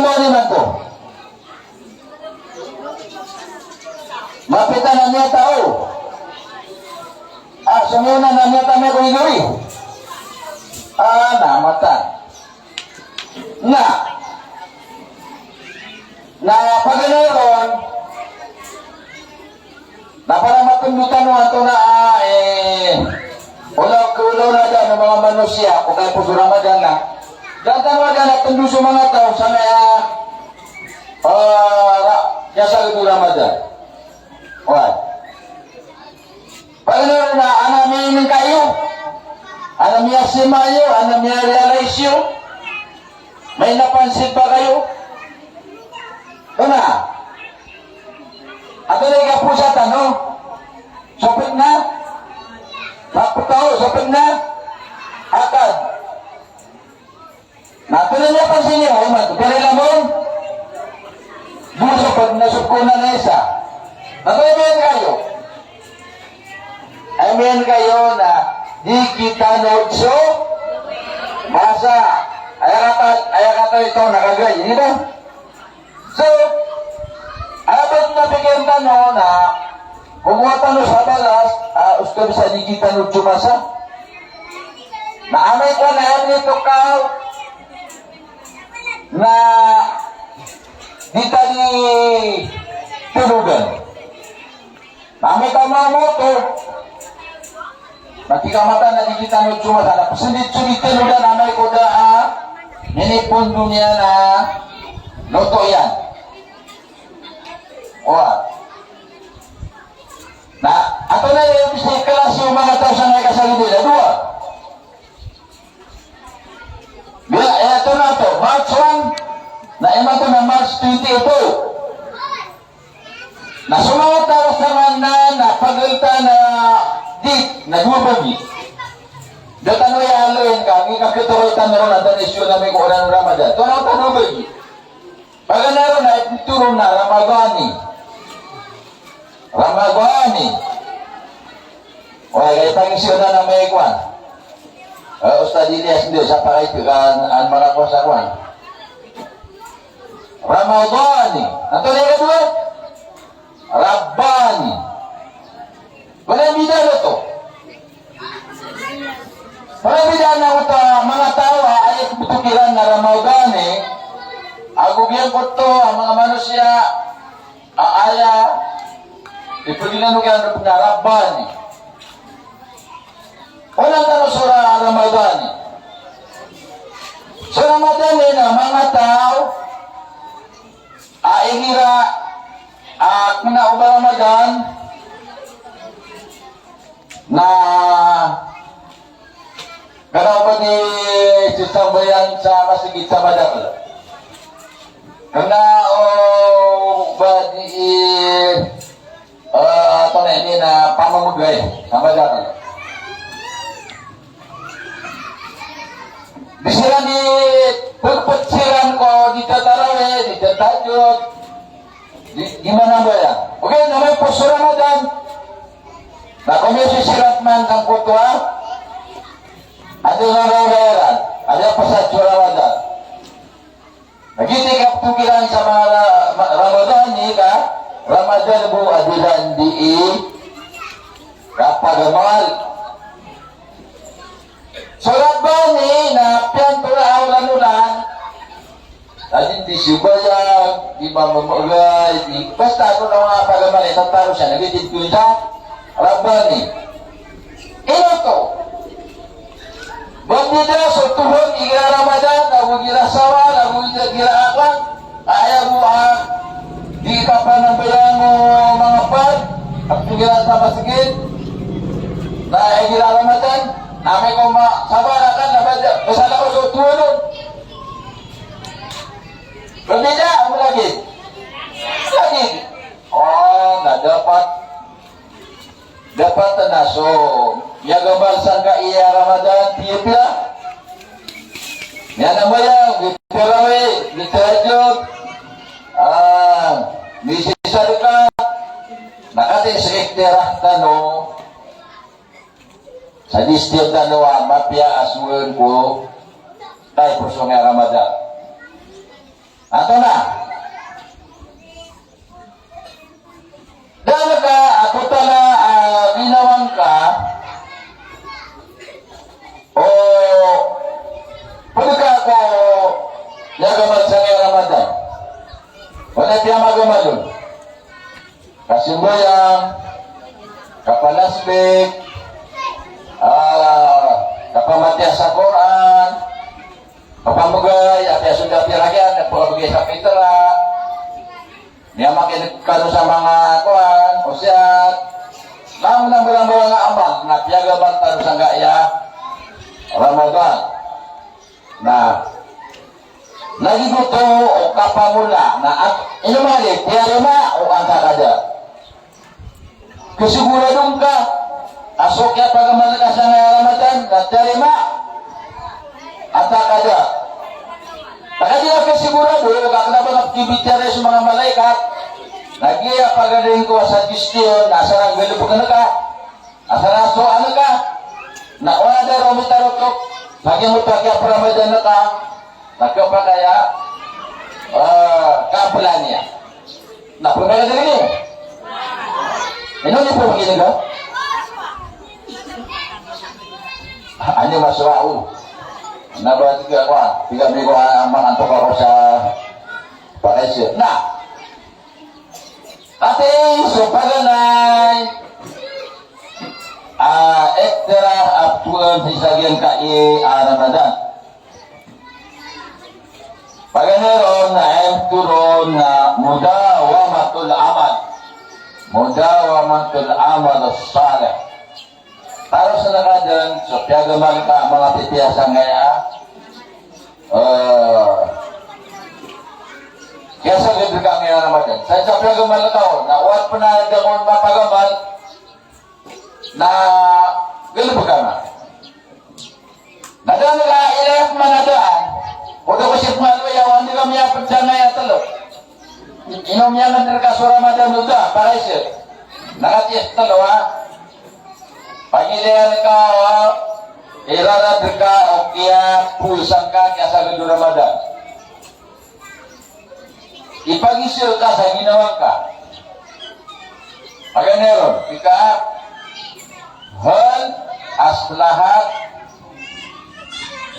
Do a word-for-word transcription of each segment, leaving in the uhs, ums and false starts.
Ano man to? Mapita na miyatao. Ah, so miyona na miyatao ko igori. Ah, na mata. Na. Na paganay ron. Na para matendo tano antonaa, eh, olaw, olaw na dn o manga manosiya, o kaya poso Ramadan na. Da tano dn a tendo so manga taw sa maya, eh, ra-, miyasagad o Ramadan. Oway. Paganay ron na, ana miyainengka iyo, ana miyasima iyo, ana miyarealize iyo. Main na pansit ba kayo? Tona. Ato na ikaposa tano. Sopet na. Mapetaw, sopet na. Akad. Na, tona niya pansin iyo, iman. Pero ilan mo? Dua, sopet na, sopet na isa. Na, tona niya kayo. Amen kayo na di kitano so masa. Aya kata, aya kata ito na kagay, ini ba? So, aya ba na pikiran tano na kokowa tano sa balas, ah, osto bisa di kitano so masa. Na amay ko na amay ito kaw na di tano tinodan. Amay ka mamoto, na tig a mata na di kitano so masa, na pesendit so di tinodan amay ko da a minipondo niyan a loto iyan. Oway. Na, antonaa i klasi o manga taw sangkai ka sa lidi, na dowa. Bila, eh, tona to, March one, na imanto na March twenty-two. Na so manga taw sa manga na pagelta na di, na dowa bagi. Da tano aya aloyin ka, gi kaketoro tano ron a tano isyo na mi ko oran Ramadan. Tona tano bagi. Paganay ron na ipetoro na Ramadani. Ramadani. Oway, kay pangisiyo na na may kwan. Eh, Ustadh Ilyas, hindi, sa pakay kan, an makakuasa kwan. Ramadani. Antonaa i kadowa? Rabbani. Wana bida oto. Wana bida na oto a manga taw a aya ipetok iran na Ramadani, ago giyangkoto a manga manosiya a aya ipeginan o kiran na Rabbani. Onan tano so Ra-, Ramadani. So Ramadani na manga taw a igira a kena o ba Ramadan na kena o ba di sisambayan sa masgit sa madakel. Kena o ba di, eh, antonaa ini na pamamegay sa madakel. Di siran di pegpet siran ko di tatarawe, di tatahajjud, di, di manambayang. Okay, na may poso Ramadan. Na komisi siran man sangkoto a adi na Ramadan, adi a pasad so Ramadan. Na giyoto i kapetokiran sa manga Ra-, ma-, Ramadani ka Ramadan bo a di iran di kapagamal. So Rabbani na piyantola a olan-olan. Adi di siyobayag, di mamamegay, di, basta ago na manga pagamal i tataro siyan, na giyoto i Rabbani. Ino oto? Bangkida so tohon igira Ramadan, ago igira Shawwal, ago igira Aklan, aya bo a di kapanambayang o manga pad, ago igira sa masgit, na igira Ramadan, na amay ko ma-, Shawwal, Aklan, na bangkida, masala ko so tohon on. Bangkida, ago lagid? Lagid. O, na dapat Dapat na so miyagamal sangkai a Ramadan, piyapiya. Miyanambayang, mitarawih, mitahajjud, ah, misadka, na katii sa ikhtiyar tano, sa di ikhtiyar tano a mapiya a sogoon ko taw i poso a Ramadan. Antonaa? Da ngka a totala a ginawa ngka o pd ka ko miyagamal sangkaya Ramadan. Odi na piyamagamal on. Kasambayang, kapalasbik, ah, kapamatiya sa Qur'an, kapamgay, apiya so da piyaragian, na pagabgay sa pitra. Miyamakin'g kano sa manga kowan, osiyat. Manga mbalang-balang a amal na piyagamal tano sangkaya Ramadan. Na lagid oto o kapamola na at, ino man i tiyarima o antaa ka da. Kasigurado ngka a so kiyapagamal ka sangkaya Ramadan na tiyarima antaa ka da. Na kagiya kasigurado ka kna ba ka pkibitiyarai so manga malaikat, na giya paganay ngka sa question na asar a nggalbkn ka, asar a sowaan ka, na o adar o mitarotop sa giyoto a kiyapramadan ka, na kapakay a, ah, kaaplan iyan. Na pagari niyo. Ino niyo pagari niyo? Ani maswa o. Na ba tig ako a, tig ami ko a, mangantok ako sa pakaiza. Na. Ati so paganay a iktira a pthowan sii sa giyangkai a Ramadan. Paganay ron na aya pitharo ron na mudawamatul amal. Mudawamatul amal salih. Taro sa ngka dn so piyagamal ka a manga pipiya sangkaya, eh, kiyasagad rka angkaya Ramadan. Sa, sa piyagamal ka on, na o pn a da on mapagamal, na galbk ka na. Na da ngka ilay a pman a daan. O da ko sii pman a loya, o anda ka miyapd sangkaya tlo. Ino miyangd rka so Ramadan oto, para isa. Na katii tlo a. Pagilaya rka o irarad rka o kiyapoon sangka kiyasagad o Ramadan. Ipagiza ka sa ginawa ngka. Paganay ron, ika, hal aslahat,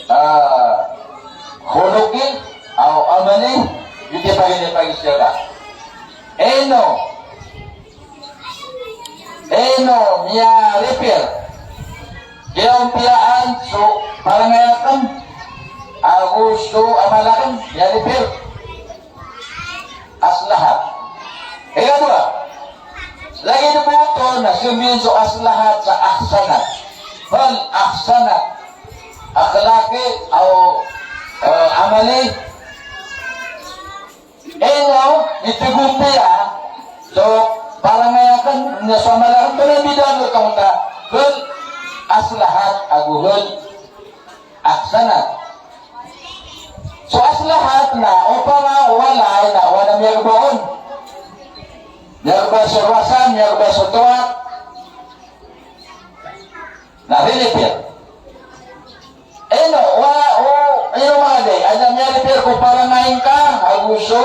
ah, khuluqi aw amali, ino paganay, ipagiza ka. Ino, ino miya-repair. Kiyaompiyaan so parangay akn ago so amal akn, miya-repair. Aslahat. Ikadowa, lagid bo oto na smbin so aslahat sa ahsanat. Hal ahsanat akhlaqi aw, eh, amali. Ino mitagompiya so parangay akn, na so amal akn, na bida o kaonta, hal aslahat ago hal ahsanat. So aslahat na opama o walay na o adn a miyarba on. Miyarba so rowasan, miyarba so towak. Na rilipir. Ino, wa, o, ino manga day, adn a miyaripir ko parangay ngka, ago so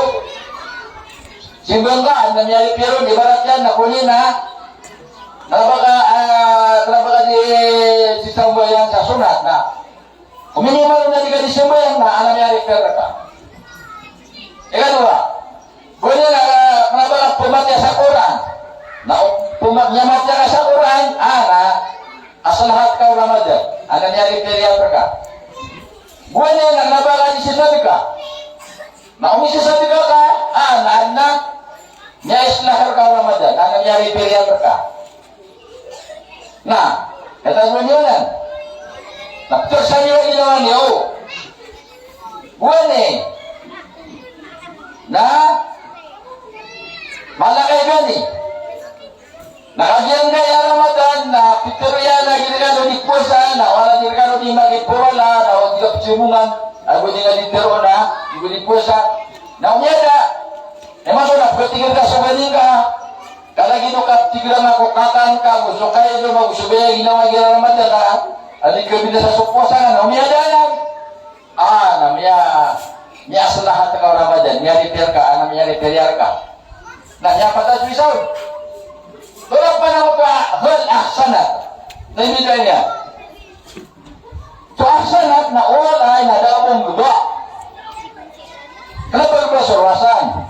simba ngka, adn a miyaripir on, ibarat iyan na koni na, na ba ka, ah, na ba ka di, di sambayang sa sunat, na. O minimal na di ka di sambayang, na, adn a miyaripir ka. Ikadowa, Bo niyan na, na, na, na pmatiya sa Qur'an. Na, pma-, miyamatiya ka sa Qur'an, ah, na, aslahat ka o Ramadan. Adn a miyaripir iyan rka. Bo niyan na, na ba ka di sadka. Na, o misadka ka, ah, na, adn a miya-islah rka o Ramadan. Adn a miyaripir iyan rka. Na, kata ko niyo nan. Na, ptharoon sa niyo a ginawa niyo. Bo ani. Na, mala ka gani. Na, kagiya angkaya Ramadan, na pitharo iyan a gii rkano di powasa, na o di rkano di makipowala, na o di kapthimbongan, ago di nga di tharo na, di powasa. Na o miyada. Imanto na pkhatigr ka so gani ngka. Ka lagid o kaptigra ngka ko kakan ka, ago so kaya dn, ago so baya ginawa igira Ramadan ka, a di kabinasa so powasa nga, na o miyada anan. Ah, na miya, miya-aslahat ka o Ramadan. Miyaripir ka, anan miyaripir ka. Na miyapatay so isa on. Tonaa pn a maana o hal ahsanat? Na inibida niyan. So ahsanat na walay na da a ba nggiba. Kna ba nggiba so rowasan?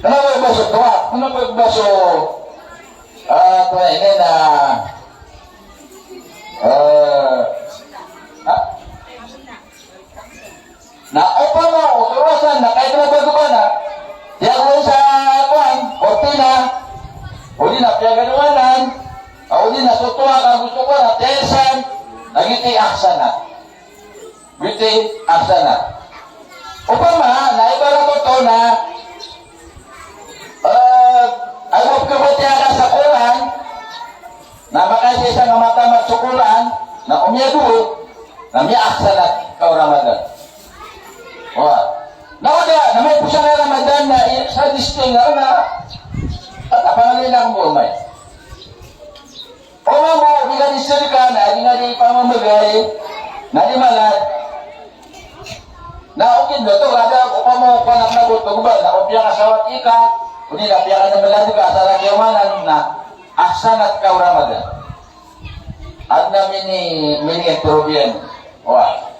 Kna ba nggiba so towa? Kna ba nggiba so, ah, towa ini na, eh, ha? Na opama o rowasan na kay kna ba nggiba na, tiyagoan sa kowan, kortina, odi na piyagadonganan, odi na so towa ka gusto ko na tiyayar san, na giyoto i ahsanat. Giyoto i ahsanat. Opama na ibarat oto na, eh, ay mo pkabatiya ka sa Qur'an, na makaisa-isa nga matamat so Qur'an, na o miyadowa, na miyaahsanat ka o Ramadan. Wa. Na o da, na amay pn sa Ramadan na i-, sa disting na, na, at apa nga nila ang buhay? O mambo, di ka di sedekah, na di nga di pamamagay, na di malad. Na o kidn oto, kada opama o panak na goto, gobal, na o piyakasawat ika, o di na piyakanamaladn ka, asal a kiyawanan, na ahsanat ka o Ramadan. Adn a mini, mini-improve iyan. Wa.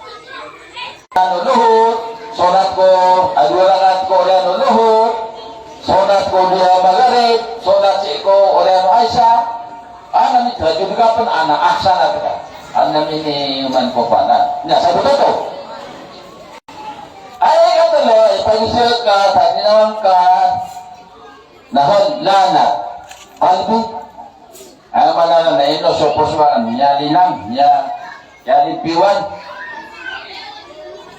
Ano luhur, sonat ko a dowa rakaat ko oriyan o luhur, sonat ko dowa magrib, sonat sii ko oriyan o isa, adn a mitahajjud ka pn, adn a ahsanat ka. Adn a mini-, man ko panan. Nya, sabot oto. Aya ikatlo, ipagiza ka, sa ginawa ngka, na hal lanat qalbi. Aya maana niyan na ino so poso a miyalinang, miya-, miyalimpiwan.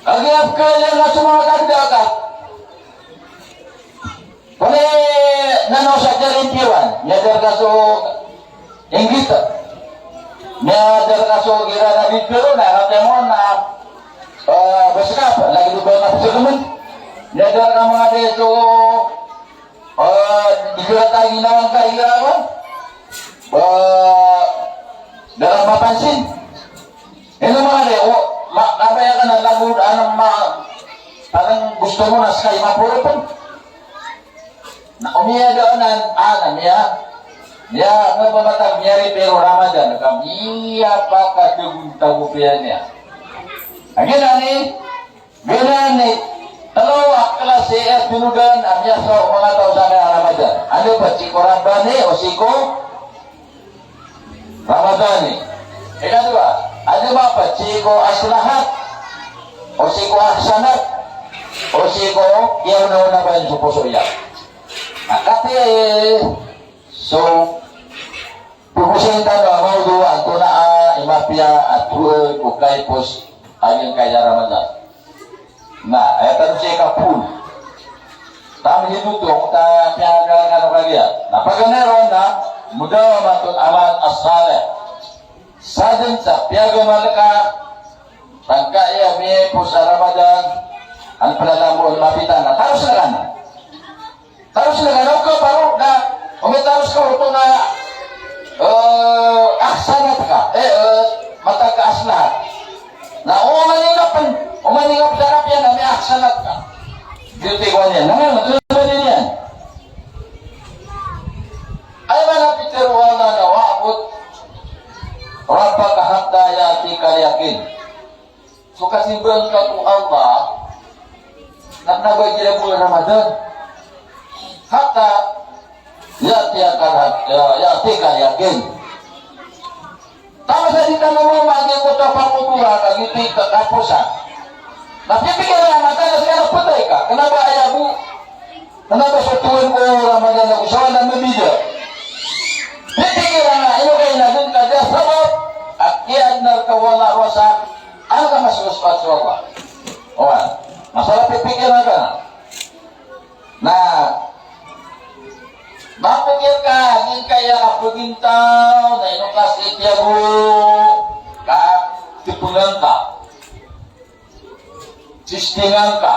Kagiya pkhailay nga so manga kagda ka. Pwede na no sa kiyalimpiwan, miyadar ka so inggit. Miyadar ka so igira na di pero na, kaya mo na, eh, beskap, lagid o ba nga psagmn. Miyadar ka manga di so, eh, igira ta ginawa ngka igira ba? Ba, da ka mapansin. Ino manga di, o, ma-, kabaya ka na lagid o, ano, ma-, parang gusto mo na ska i maporo pn. Na o miyada anan, a, na miya, miya, ano ba mata, miyaripir o Ramadan, ka miyapakatagotago iyan iyan. Lagid anan i, Giyanan i tlo a klasi a tinodan a miyasawa o manga taw sangkaya Ramadan. Anda pn, sii ko Rabbani o sii ko Ramadani. Ikadowa, anda pn, sii ko aslahat o sii ko ahsanat o sii ko kiyaonaona ba iyan so poso iyan. Na katii so pagosay tano a mawdu antonaa i mapiya a toeg o kaipos a giyangkaya Ramadan. Na aya tano sii ka pool. Tamhid oto, ta piyaga kano kagiya. Na paganay ron na mudawamatul amal as-salih. Sadn sa piyagamal ka sangkaya miyaipos a Ramadan, an plalamo on mapita na taros na kano. Taros na kano ka paro na, o mitaros ka oto na, eh, ahsanat ka, eh, eh, matag ka aslahat. Na oman i nga pn, oman i nga pn da ka piya na miyaahsanat ka. Giyoto i kowan iyan, na nga, na nga, na nga. Aya maana pitharo o Allah na wa'bud rabbaka hatta ya'tiyakal yaqin. So kasimba ngka ko Allah, na kna ba igira bulan Ramadan. Hatta ya'tiyakal, ya, ya'tiyakal yaqin. Taman sa di tano mamangni ko tapamotoran a giyoto i kakaposan. Na pipikiran a matagas ka na phatay ka, kna ba aya bo, kna ba so towan ko Ramadan ago Shawwal na mabida. Pipikiran a ino ka inadn ka, da sabap a kiyaadn rka o Allah a rowasa, an ka masospat so Allah. Oway. Masalah pipikiran ka na. Na mapikir ka, giyangkaya kapagintaw na ino ka sii tiyago ka, tpngan ka, sistingan ka.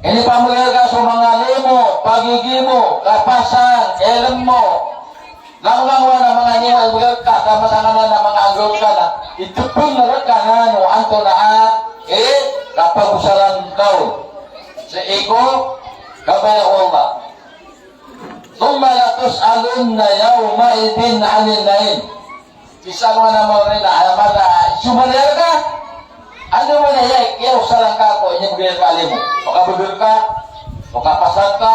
Inipamagay ka so manga limo, pagigi mo, kapasan, ilm mo. Langolangon a manga niyan a ibgay ka, ka matanganan a manga anggawt ka na itpng rka na o antonaa i kapagosalan ka o ko kabaya o Allah. Thumma latus'alunna yawma'idhin 'anin na'im. Isa ko na maori na aya mala sumalyar ka. Ano man aya, iya o salang ka ko, inya bgay ka limo. O kabgr ka, o kapasad ka,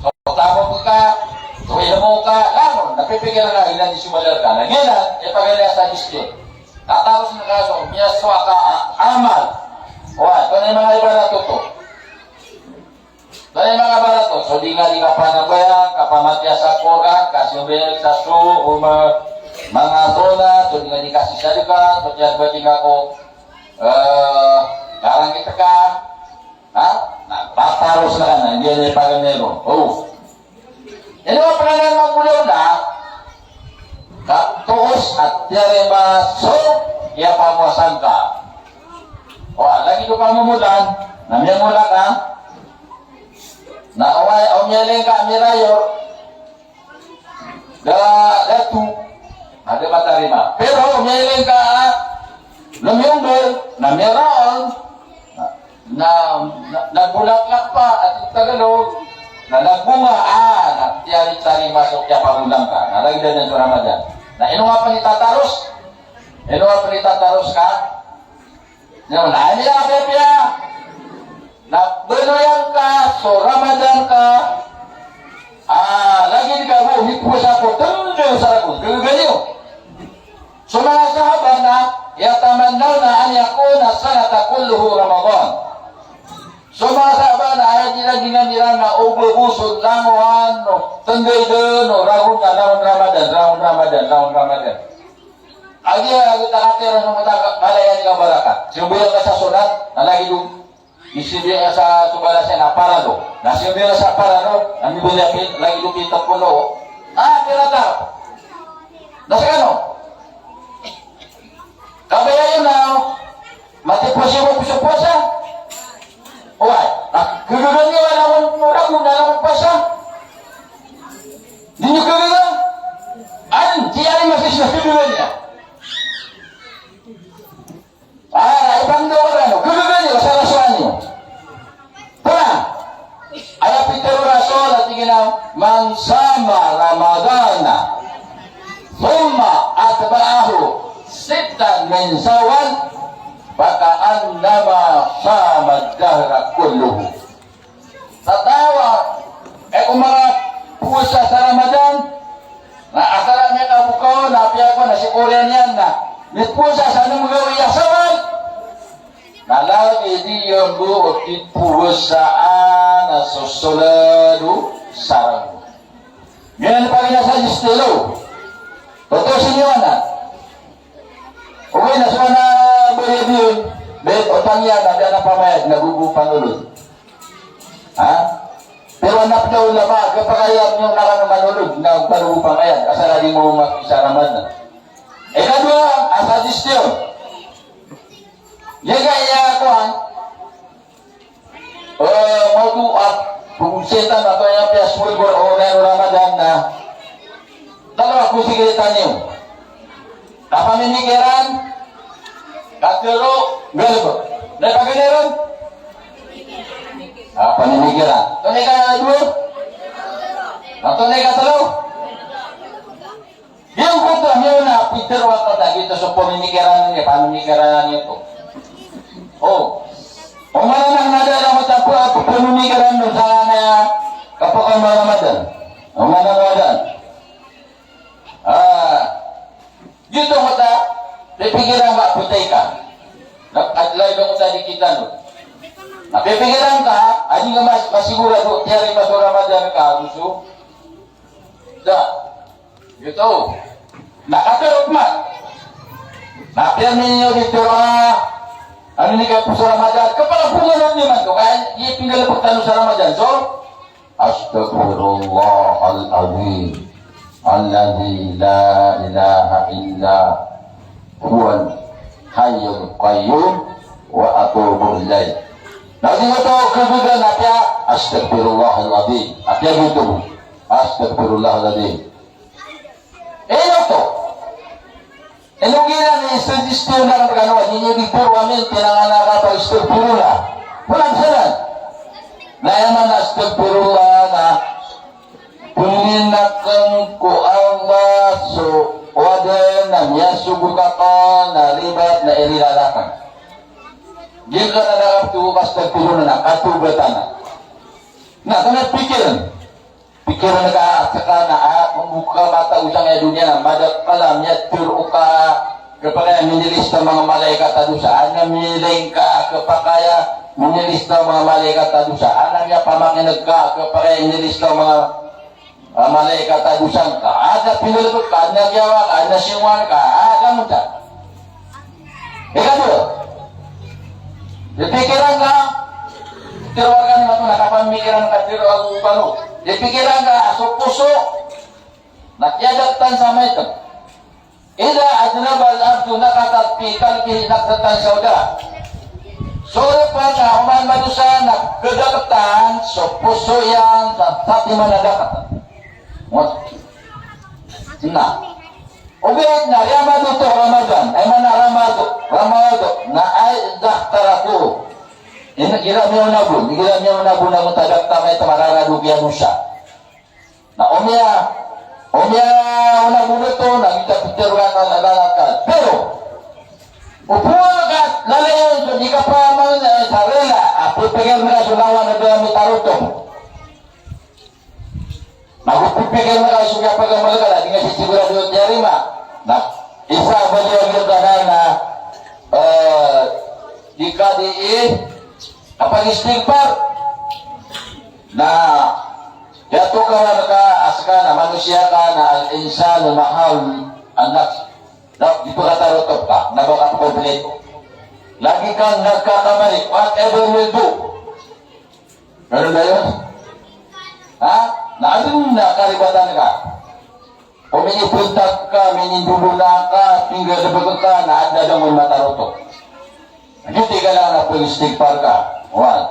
o tamok ka, o ilmo ka, langon, na pipikiran ka, inan di sumalyar ka. Na giyanan, ipagaliya sa distil. Tataros na ka so, miyasowa ka a-, amal. Wa, ito na manga ibarat oto. Ito na manga ibarat oto. So di nga di kapanambayang, kapamatiya sa Qur'an, kasambayang sa so, o ma-, manga sunnat, so di nga di kasisadka, so di nga di ka ko, eh, karangit ka. Ha? Na, tataros na ka na, giyanan i paganay ron. O. Ino a pn a mangolawla, ka toos a tiyarima so kiyapamowasa ngka. O, lagid o pamomolan, na miyamola ka, na o, o miyailay ngka a mirayor, da, da tu, na da matarima. Pero o miyailay ngka a lomiyombol, na miyaraon, na, na, na, nagbolaklak pa a tig Tagalog, na nagbonga, a, na tiyari-, tiyarima so kiyapamola ngka, na lagid anan so Ramadan. Na ino nga pn i tataros? Ino nga pn i tataros ka? Na, na, ino nga pn i, na bnoyan ka so Ramadan ka, a, lagid ka bo mipowasa ko tndo sa ragon, gagaga niyo. So manga sahaba na, yatamannawna an yakuna sanata kulluhu Ramadan. So manga sahaba na, aya di lagid iran na oba bo so langowan o tnday dn o ragon na langon Ramadan, langon Ramadan, langon Ramadan. Agi, agi takatero so mata ka, kala iyan ka barakat. Sambayang ka sa sunnat, na lagid o Isimbiyan sa so balas iyan a parado. Na simbiyan sa parado, na mibili a pi-, lagid o pito polo. A, pira ta? Na skano? Kabaya iyan na matipos iyan so powasa. Oway, a, gagaga niyo a langon o ragon, a langon o powasa. Di niyo gagaga. An, di ari masisna gagaga niyan. A, ipangndao ko rano, gagaga niyo, sarasoan iyo. Pira? Aya pitharo o Rasul a tig iyan a, "Man sama Ramadana, thumma atba'ahu sittan min Shawwal, faka'annama sama ad-dahra kulluhu." Sa taw a, e, ko makapowasa sa Ramadan, na asar a miyakaboka on, na apiya ko na sikoriyan iyan na mipowasa sa nem gawii a Shawwal. Na lagid iyan bo o kipowasa a sosoled o sarang. Miyan pagina sa istilo. Toto siniwana. Ogaid na so ana bariya biyon, bet otang iyan na da na pamayad na gogo panolod. Ha? Pero anak daw lama, kapakayam niyo na kano manolod, na panogo pamayad, asar a di mo makisaraman na. Ikadowa, a suggestion. Yaga iya kowan, e, mawdu a, pagsetan a to iya piya sumulgor o Ramadan na. Talo ako sige taniyo. Kapamimikiran, katero, galebek. Na pagaliran? Kapamimikiran. Antonaa i kadowa? Antonaa i katelo? Giyangkoto a miyaona a pitharo a kagiya so pamimikiran iyan, pamimikiran iyan oto. O. Oman anan na da a matapo a pamimikiran on sa anan a kapakaoma Ramadan. Oman anan na da. A. Giyoto mata, pipikiran ka a patay ka. Na, adlay ka mata di kita no. Na pipikiran ka, a di nga mas-, masigurado, tiyarima so Ramadan ka, gusto. Da. Giyoto. Na katharo man. Na apiya niyo di tharo a, ano ni ka po sa Ramadan, kapag bunga na niyo man to, kaya di pinagalapak tano sa Ramadan. So, Astaghfirullahal azim, alladzi la ilaha illa huwal hayyul qayyum, wa atubu ilaih. Na di mo to kagigan apiya, astaghfirullahal azim. Apiya giyoto. Astaghfirullahal azim. Ino to? Ino giyanan i suggestion na kano, di niyo di puro amin, pinanganak a pag-astaghfirullah. Walang salan. Na Aya maana astagfirullah na pnginakn ko Allah so wada na miyasogo ka ko na libat na irirar akn. Giyangkanan a kaptogo ka astagfirullah na katawbat anan. Na kna pikiran. Pikiran ka a ska na a, pmbokha mata o sangkaya doniya na madakl a miyatharo ka, khapakay a minilista o manga malaikat a dosa, adn a miyailay ka, khapakay a minilista o manga malaikat a dosa, adn a miyapamakin'g ka, khapakay a minilista o manga, ah, malaikat a dosa ngka, adn a pinggalbk ka, adn a kiyawa ka, adn a singowan ka, a, langon ta. Ikadowa, di pikiran ka, tharo akn imanto na kapamikiran ka, tharo ako kano. Di pikiran ka, so poso na kiyadaktan sa maito. Idha adhnaba al-abdu nakhatat fi qalbihi nakhatatan sawda. So oripn a oman madosa na khadaktan so poso iyan sa satiman a dakat. Mo-, na. Ogaid na Riyamado oto, Ramadan, aya maana Ramado, Ramado, na ay daktaraku. Ina, igira miyaona bo, igira miyaona bo na matadak tamay ta mararado kiya dosa. Na omiya, omiya ona bo oto, na gita pitharo ka na, na, na, ka. Pero, o bo ka lalayon so di kapamang, eh, sa rila, a pipikir na so lawan a da mitarotop. Na go pipikir na ka so kiyapagamal ka na, di nga sii sigurado tiyarima. Na isa a bali a giyangkanan na, eh, di ka di i, kapag-istighfar. Na, aya tokawan ka a ska na manosiya ka na al-insanu mahal an-nafs. Na, di pkatarotop ka, na ba ka kompleto. Lagi kang nagkakamali, whatever will do. Ano na yun? Ha? Na adn a karibatan ka. O minibntag ka, minindolona ka, pinggalbk ka, na adn a da ngka matarotop. Giyoto i kailangan a pag-istighfar ka. Oway.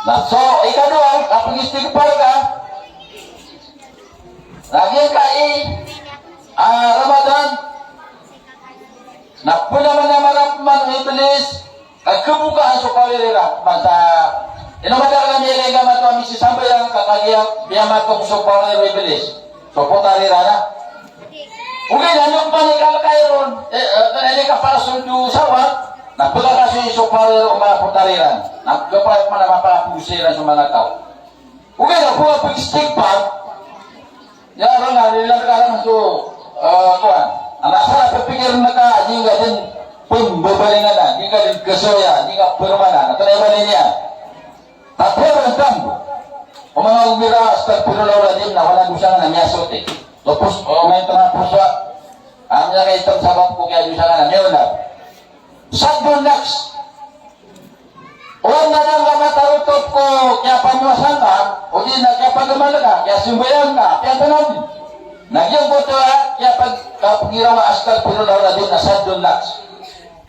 Na so, ikadowa, kapag-istighfar ka, na giyangkai a, ah, Ramadan, na pnamanamar man o Iblis, a khabokaan so power iran, man sa, ino madakl a miyailay ngka mato a misisambayang ka kagiya miyamatong so power o Iblis. So potar iran na. Ogaid na ino pn i kalk iron, eh, eh, ino kaparason do sawa, na pkakasoy so power o manga potar iran. Na khapakay pman a mapakaposa iran so manga taw. Ogaid na bo a pag-istighfar, ya, ron na, di na ka ron so, eh, kowan. Ana sa pipikir na ka, di nga dn pmbabalingan na, di nga dn kasoya, di nga pmbalingan na, antonaa i bali niyan? Tatlo ron tambo. O manga ogira, astaghfirullahal azim, na wala dosa nga na miyasoti. Tapos, o, may tanga pusa. Amay ka itam sabap ko kiya dosa nga na miyaona. Saddun nafs. O anda da ngka matarotop ko kiyapamowasa ngka, odi na kiyapagamal ka, kiyasambayang ka, kiyatanaw. Na giyangkoto a kiyapag-, kapagiraw a astaghfirullahal azim na saddun nafs.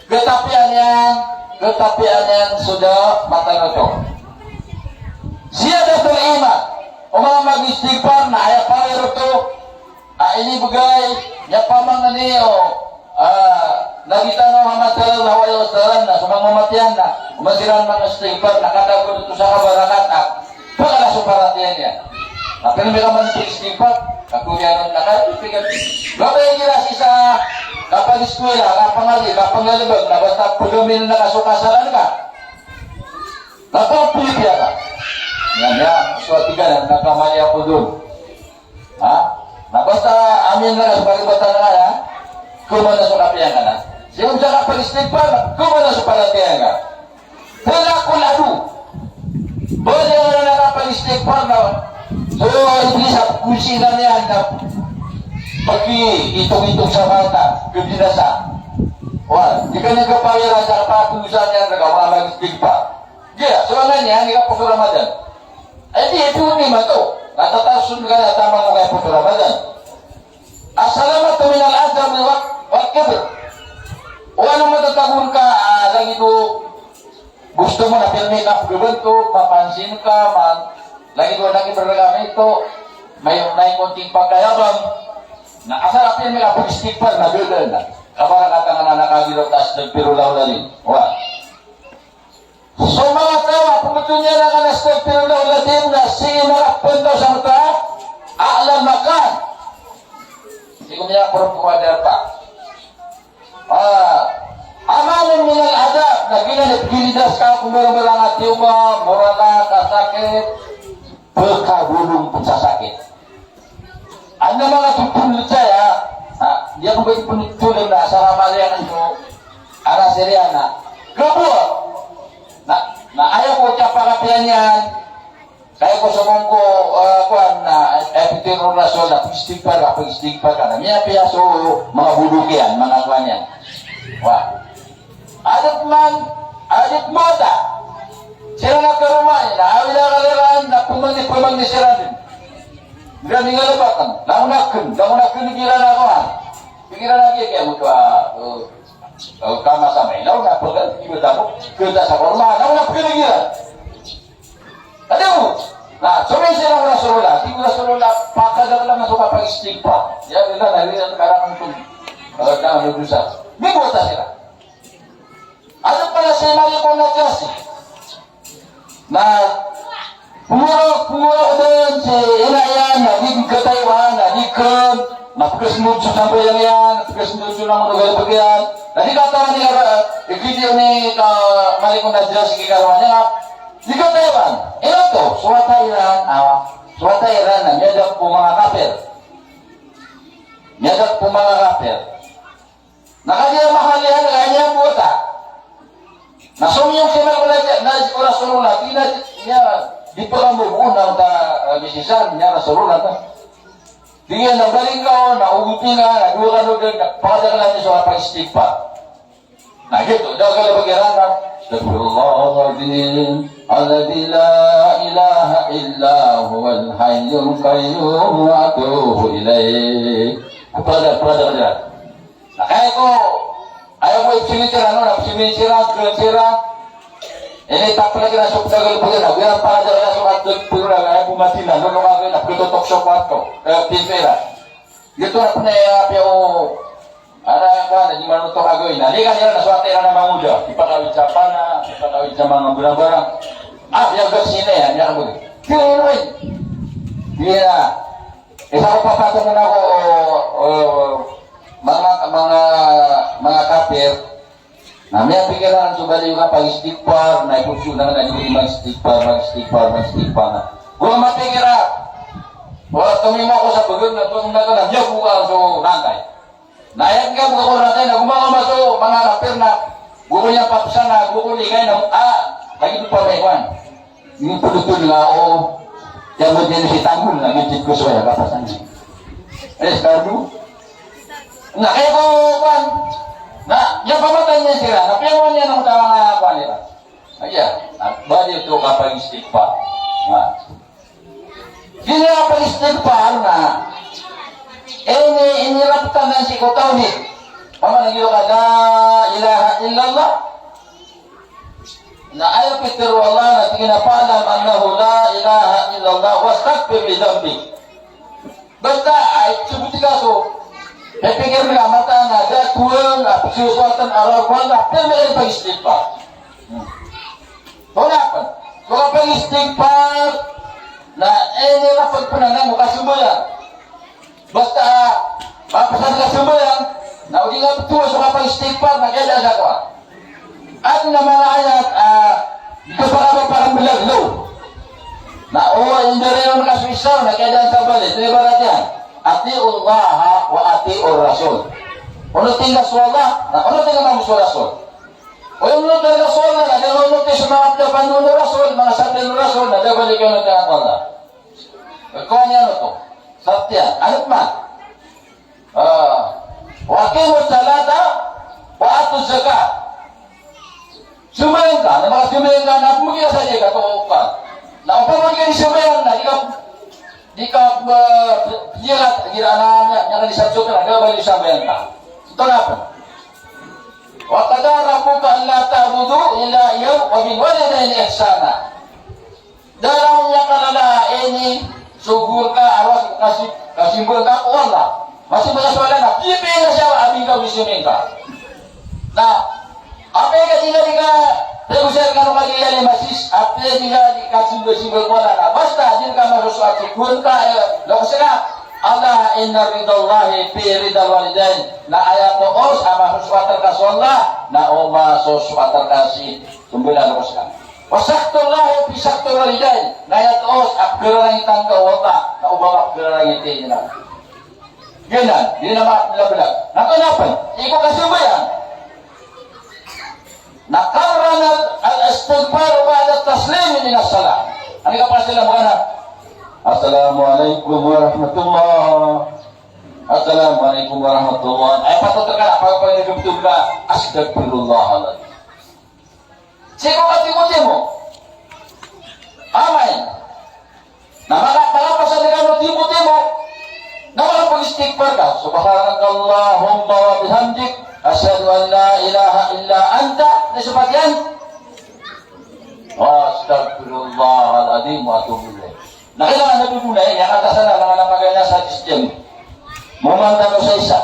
Khatapian iyan, khatapian iyan so da matarotop. Ziyadatul iman, o manga mag-istighfar na aya power oto, a inibgay, miyapamangni o, ah, Nabi tano Muhammad sallallahu alaihi wasallam na so manga omat iyan na, oman siran mag-istighfar na katagod oto sa kabarakat a pkala so paratiyaya niyan. Na pn miyakaman istighfar, na komiyanon na ka, pigil. Babay igira sii sa kapag-iskwela, kapangali, kapanggalbk, na basta pagamin na ka so kasalan ka. Na pagpipiya ka. Niyan, niyan, so tiga na, na kamali ako dun. Ha? Na basta amin na ka so karibatan ka, ya. Koman na so kapiya ka na. Sii sa kapag-istighfar, koman na so paratiyaya ka. Talaqul adu. Bali a kapag-istighfar na. So, Iblis a kunsi na niyan na pag-itong-itong sa mata, kabinasa. Wa, di ka niyan kapawira sa kapag-usan niyan na kapag-istighfar. Di, so nga niyan, di ka poso Ramadan. Ay, di, ito ni mato. Natatasun ka na, tama mo kaya poso Ramadan. As-salamatu minal ajzi wal, wal kibr. O ano matatago ka, ah, lagid o gusto mo na pirmi ka pagbanto, mapansin ka, ma-, lagid o lagid o ragami ito, may, may konting pagkayabang. Na asal a pirmi ka pag-istighfar, na dodol na. Kabarakatan ka na nakagirot, astaghfirullahal azim. Wa. So manga taw a pmbtho niyan a kan astaghfirullah Perempuan apa? Ah, amanun minal adha, na giyanan i pagilid a ska ko mbarambarang a tiyoba, morala, kasakit, pekabolong, pesasakit. Anda manga topon lejaya, ah, di ako ba ipon tolong na asar a maliyan ko, ara siriana. Kabo. Na, na aya ko tiyapakatiyan iyan, Kaya ko somong ko, ah, kowan, na, eh, pitharo o Rasul na pag-istighfar ka, pag-istighfar ka, na miyapiya so manga bolok iyan, manga kowan iyan. Wa. Adat man, adat mata. Siran a karoma iyan, na awid a kaliran, na pemangni, pemangni siran dn. Mira minggalebatan, langon aken, langon aken igira na kowan. Igira na giya, giya, mutuwa, oh, oh, kama sa Mailaw, na pegan, iba tamo, kenta sa korma, langon aken igira. Ado, na, so miyaisir o Rasulullah, tig o Rasulullah, pakadaklan so kapag-istighfar. Aya, aya, na, aya, karang ko, eh, na, ano, dosa. Di bo ta sira. Ado pala si Malik bin Najasyi. Na, pumoro, pumoro dn si ina iyan, na di kataiwan, na di ken, na pekesendod so sambayang iyan, pekesendod so langon o galebek iyan. Na di katawan iyan, eh, i video ni, ka, Malik bin Najasyi ki karoma niyan. Di kataiwan, ino oto, so wata iran, ah, so wata iran na miyadak ko manga kapir. Miyadak ko manga kapir. Na kagiya mahalihan ka niyan bo ta. Na somiyong si Malik bin Najasyi, na ko Rasulullah, di na, niya, di pekamobo na ta, eh, bisisan, niya Rasulullah ta. Di niyan na baling ka, na ogotin ka, na dowa ka dn, na pakadaklan so kapag-istighfar. Na giyoto, da galebek iran na, "Astaghfirullahal azim, alladzi la ilaha illa huwal hayyul qayyum wa atubu ilaih." Pada, pada, pada. Na kaya ko, aya bo i psimiran, no, na psimiran, psimiran. Ini tak pala kira so pada galebek iran, na biya pakadaklan so astaghfirullah, aya bo mati na, no, no, na petotok so kwarto, eh, pinto iran. Giyoto na pn aya piya o, ara, kowan, di manotok ago ina. Di ka niyan na so wata iran a mangoda. Ipakawid sa pana, ipakawid sa manga barang-barang. Ah, iya, gas ina iyan, iya, kabuli. Kaya, ino, eh. Iya. Isa ko papatongan ako, o, o, manga, manga, manga kapir. Na miyapikiran so bali o kapag-istighfar, na ipotso na, na di mag-istighfar, mag-istighfar, mag-istighfar na. Go ka mapikir a, wala, tomimo ako sa bagr na, tomimo ako na, miyagowa so rangkay. Na aya ngka bo ko rangkay na, gomagaw man so manga kapir na, go ko niyan papesan na, go ko niyan na, ah, lagid o pamay kowan. Ini betul-betul nga, o, ya, mo din si tanggol na, medyo ko so ya, kapasan. Eh, sekarang dulu. Na, kaya ko, kowan. Na, ya, pamatay niyan sira. Na, pero niyan ang tama nga, kowan, di ba? Aya, na, bali oto kapag-istighfar. Na. Di niyan kapag-istighfar na. Ini, ini raptan nan si ko tawhid. Paman lagi ka la ilaha illallah. Na aya pitharo o Allah na tig iyan a, "Fa'lam annahu la ilaha illallah wastaghfir li dhanbik." Basta, ay, saboti ka so, pipikir ka a mataan a da a Tuhan a pzowasowatan a rarowar ka, pn ka pag-istighfar. Hmm. So na pn, so kapag-istighfar, na, eh, ini raptan pn anan o kasambayang. Basta, ah, mapasad ka sambayang, na o di nga btowan so kapag-istighfar, na kaya da sa kowan. Adn a manga ayat, ah, di ka pakapakarambelag, lo. Na o, indareon ka so isa, na kaya da sa bali, ito ibarat iyan. Ati'ullaha wa ati'ur rasul. Onotin ka so Allah, na onotin ka mambo so Rasul. O aya onotin ka so Allah, na da onotin so manga pd a panoon o Rasul, manga sabda o Rasul, na da balikan onotin ka so Allah. Kowan iyan oto. Sart iyan. Ano pman? Ah, wa aqimus salata wa atuz zakah. Sambayang ka, na makasambayang ka, na pmbgi ka sa zakat, o ka. Na opama di ka di sambayang, na di ka, di ka, eh, zakat, di ka na, na, na di sa zakat, na di ka ba di sambayang ka. Ito na pn. Wa qada rabbuka alla ta'budu illa iyyahu wa bil walidayni ihsana. Da a miyakala a ini so gowar ka a rowar, kasi, kasimba ka ko Allah. Masimbag ka so Allah na, pipiya siya a bingkaw i simingka. Na, apiya ka di nga di ka, di ka siya kano ka di ka lima sis, apiya di nga di ka simba-simba ko Allah na, basta di ka masosoat so gowar ka, eh, loks ka. Ala inna ridallahi fi ridal walidain. Na aya toos a masosoat rka so Allah na o masosoat rka si, so mbala a loks ka. Wa sakhtullahi fi sakhtil walidain. Na aya toos a pkhararangitan ka o Allah na o ba ka pkhararangiti iyan. Giyanan, di na mablablab. Na tonaa pn, sii ko kasambayang. Na qarrana al-istighfar ba'da taslimi minas salah. Anda ka pakasalam ka na, "Assalamu alaikum warahmatullah. Assalamu alaikum warahmatullah." Aya patot rka na, pag-, pag-, pag-, astagfirullahaladzim. Sii ko katimo-timo. Amay. Na maka, makapasad ka o timo-timo. Na makapag-istighfar ka. Subhanakallahumma wa bihamdik. Asyhadu an la ilaha illa anta. Na so pagiyan. Astaghfirullahal adzim wa atubu ilaih. Na kailangan na dodo na iyan, aya katasan na, na, na paganay sa system. Momanta mo sa isa.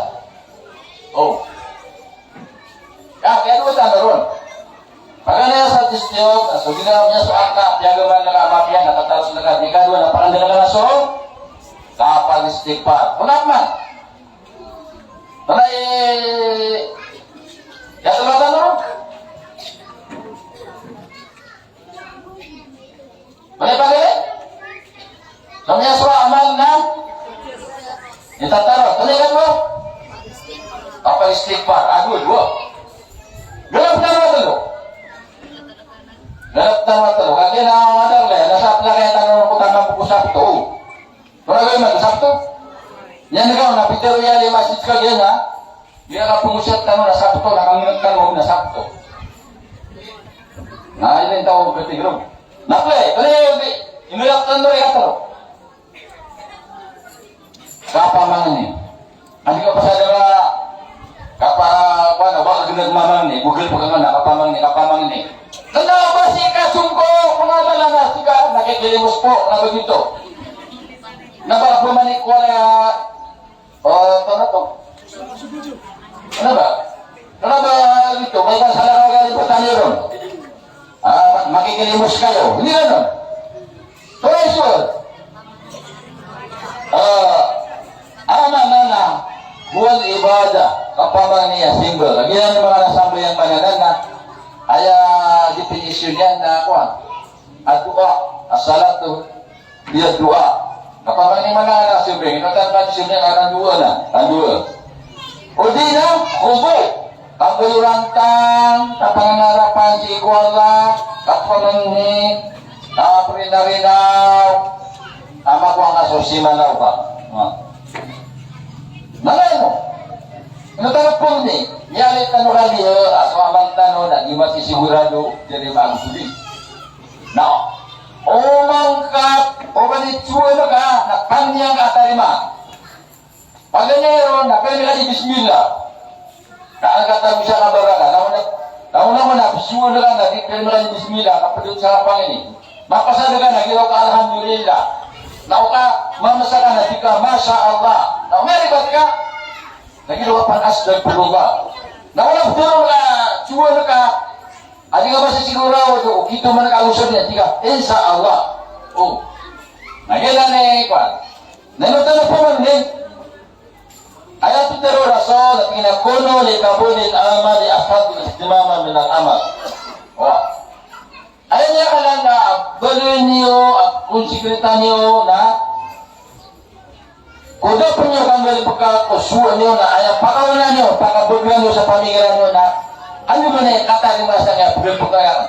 O. Ka, kaya dowa tano ron. Paganay sa system, na so ginawa niyan so aka, piyagaman na ka, mapiya, na kataros na ka, di ka dowa, na paganay na ka na so kapag-istighfar. Kunap man. Tanay, ya, tano, tano ron. Pagari, pagari. Kami aswa amal na itataro. Tuloy ka po. Kapag-istighfar. Ago, dowa. Galap na matalo. Galap na matalo. Kagiya na madar le. Nasa pila kaya tano ko tama ko Sabto. Tora gawii man, Sabto. Niyan ka, na pitero iyan i masjid ka giyanan. Di ka pangosiyat tano na Sabto, na kangeneg tano na Sabto. Na, ini taw, berarti, bro. Na, pre, pre, di, ino yak tano, yak tano. Kapamangni. Andi ka pasad a, kapa, apa, na, baka geneg mamangni, Google pagangana, kapamangni, kapamangni. Kena ba si kasungko, pengamalan na, sika, na, kaya, kaya, muspo, na, begitu. Na, ba, pemanik, wala, O, tano to? Kena ba? Kena ba gioto? Ba ika sala ka gari pertanian ron? Ah, makikilimos kayo. Hindi na, no? Tuloy, sir. Ah, ano na, na, huwal ibadah. Kapamangni a simba. Lagi na, manga sambayang, manga, na, na. Aya definition niyan na, kuwan. Addu'a, as-salatu, Iya doa. Kapamangni man a, siyempre, ino tan man, siyempre, a doa na, a doa. O di na, khudu'. Kambayoran tano, kapanganarapan sii ko Allah, kapamangni, kaparinarinaw, a makowa ngka so simanaw ka. Ha. Manga ino? Ino tano pn ni, miyaaloy tano kaliyo, a so amal tano na di masisigurado, jadi magsudi. Na, o mangkat, o ba di tsuwa na ka, na pangni angka tarima. Paganay ron, na pwede ka di bismillah. Na angkat a bisa ka baraka, na una, na una mo na, tsuwa na ka, na di pwede ka di bismillah, na pwede sa pangni. Mapasad ka na, giraw ka alhamdulillah. Na o ka, mamasa ka na, di ka, masha Allah. Na o miyaribat ka, na giraw ka pan astagfirullah. Na wala pwede ka, tsuwa na ka, Adi nga masisigurado, o kito man ka usad niyan, tig ka, insha Allah. O. Na giyanan i, kuwan. Na ino tano pamangni? Aya pitharo o Rasul, na tig iyan a, "Kunu li qabulil amali ashadda ihtimaman minal amal." O. Aya niyan kanan na, a, baloy niyo, a, konsikrita niyo, na Ko da pn iyo kanggalbka ko sowa niyo na aya pakaona niyo, pakabagr niyo sa pamikiran iyo na andamanaya i katarima sa aya paggalbka iyan.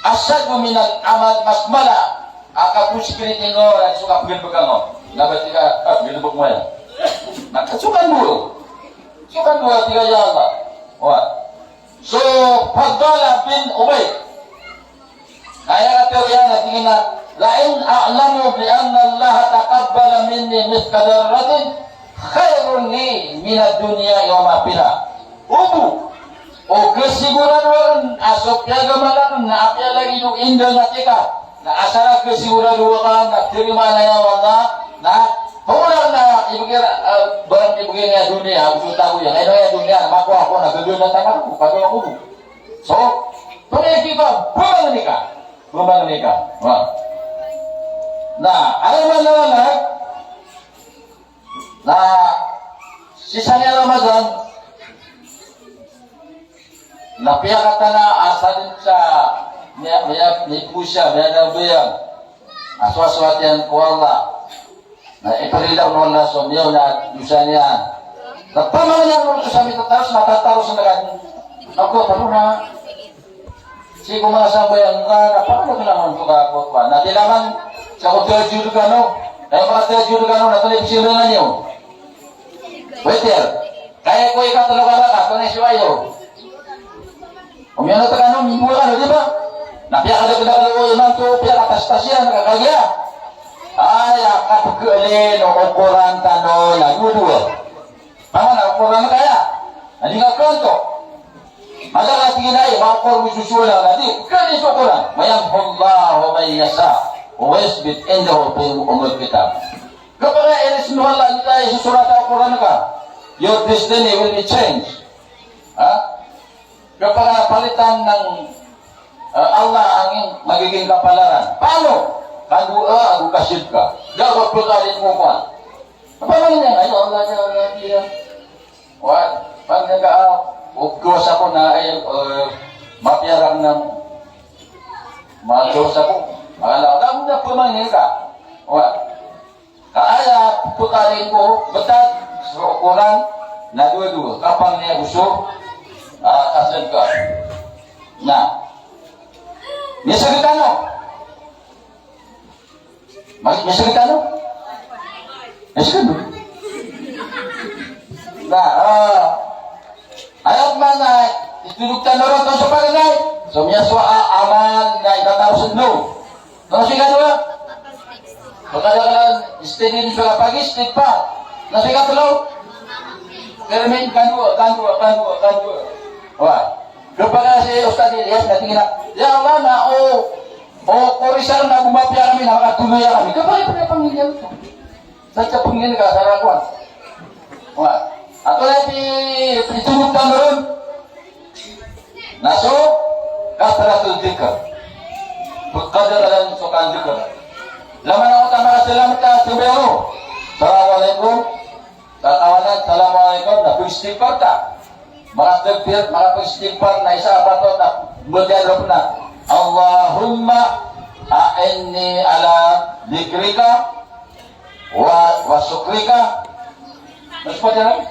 Ashaddu minal amal, mas mala a kakonsikriti ngka na so kapaggalbka ngka. Na ba tig ka, ah, galbk ko aya. Na so kandowa. So kandowa, tig ka, ya Allah. Wa. So, Fadal bin Ubay. Aya katharo iyan na tig iyan a, "La in a'lamu bi anna Allah taqabbala minni mithqala dharratin khairun li minad dunya wa ma fiha." Obo, o kasigurado akn a so piyagamalan akn na apiya lagid o indang a tika na asar a kasigurado akn na tarimaan iyan o Allah na pagola na ibgay, ah, barang ibgay niyan a doniya, o so tago iyan. Ino aya doniya, makowa ko na gagawii na taman ko, pagawaan ko. So, pangni ka, pamangni ka. Pamangni ka. Wa. Na, aya maana niyan na, Ah, sii sa Ramadan, na piyakatana a sadn sa miya, miya, miya, miyasoat iyan ko Allah. Na iprila o Allah so miyaona a dosa niyan. Na pamangnin ko sa mitataros, matataros na kadi. Ako, taro na. Sii ko manga sambayang ka, na pamangnin ko na man ko ka, ko, ko. Na di naman sa ko tahajjud kano. Kaya makatahajjud kano, na tuloy pisiringan iyo. Witir. Kaya ko ikatlo ka rakaat, antonaa i siyowa iyo? O miyanat kano, mimbowa kano, di ba? Na piyakadakdakl o imanto, piyakatastas iyan, na kagiya aya kapkhalin o Qur'an tano na dowa-dowa. Paman a Qur'an kaya? Na di nga kanto. Madakl a tig iyan a, manga Qur'an, misosowa na, na di, khalin so Qur'an. Wa yamhullahu ma yasha, wa yuthbit indahu ummul kitab. Kapag inismi o Allah, di ta isosorat a Qur'an ka, your destiny will be changed. Ha? Kapag palitan ng, eh, Allah ang magiging kapalaran. Paano? Kadoa, ago kasidka. Da ko pagkalin ko kwa. Apa man niyan? Ay, Allah niya, Allah niya. Wa, pag nag-, ah, ugos ako na, ay, eh, mapiyarak na, magos ako. Wala, wala mo na pamangin ka. Wa. Ka aya pkhalin ko btad so Qur'an na dowa-dowa, kapang niyan bo so, ah, kasadka. Na. Misagtano. Mas, misagtano. Misagtano. Na, ah, aya pman a itodog tano ron so paganay. So miyasowa a amal na itataros dn. Na so ikadowa, pkadaklan, istidin so kapag-istighfar. Na so ikatlo, permin, kadowa, kadowa, kadowa, kadowa. Wa. Kapag si Ustadh Ilyas na tig iyan a, ya Allah, na o, o korisar na bo mapiya kami, na makatoloy kami. Kapag ipangilay. Sa kapangnin ka sa rakuan. Wa. Ato na iti, itodog tano ron. Na so kathratul dhikr. Pkadaklan so kandikr. Laman ako ta makasalam ta sa biro. Assalamualaikum. Sa kawanan, assalamualaikum. Na pag-istighfar ta. Makatakbir, makapag-istighfar na isa a patot a mbatiya ron na, Allahumma a'inni ala dhikrika wa, wa shukrika. Mas pa dyan?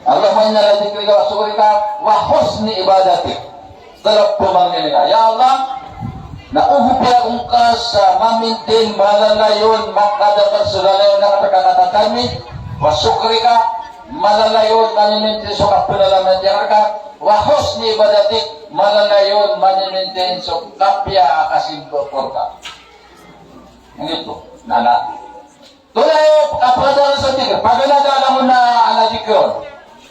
Allahumma a'inni ala dhikrika wa shukrika wa husni ibadatik. Tlo pamangnin ka. Ya Allah, na ogopi ako ngka sa ma-maintain, malalayon, makadakl so lalayon a katatakarmi, wa shukrika, malalayon, ma-maintain so kapalalamatiya rka, wa husni ibadatik, malalayon, ma-maintain so kapiya a kasimba ko rka. Ino oto? Na, na. Tolai, kapakadakl sa dhikr. Paganay a langon a, a dhikr.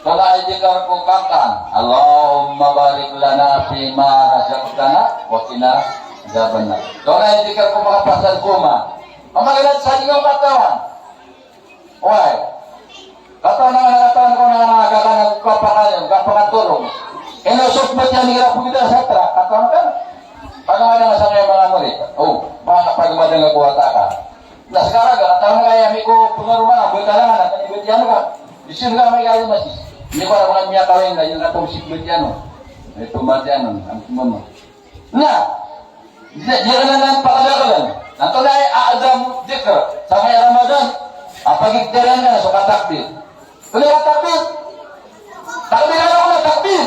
Tolai dhikr ko kakan. Allahumma barik lana fima razaqtana wa qina adhabannar. Tolai dhikr ko makapasad ko ma. Pamaganad sa ino katawan. Oway. Katawan a, katawan ko na, na, kakan, kapakal, kapakatolong. Ino so pmbatiya iran ko bida sa tra. Katawan ka? Paganay a sa kaya manga murid. O, manga paganay a ko wata ka. Na skarang ka, katawan ka aya mi ko pngaroma, btad ka, na tani btad ka. Isin ka mi kaya masi. Ini ko alam kami akawin na, ino katawan si btad. Ito mati ano, ano mama. Na, di, di ka na nan pakadaklan. Na tolai a'zam dhikr. Sa may Ramadan, a pagiktiran na so katakbir. Tolai a takbir. Takbir, ano ko na takbir?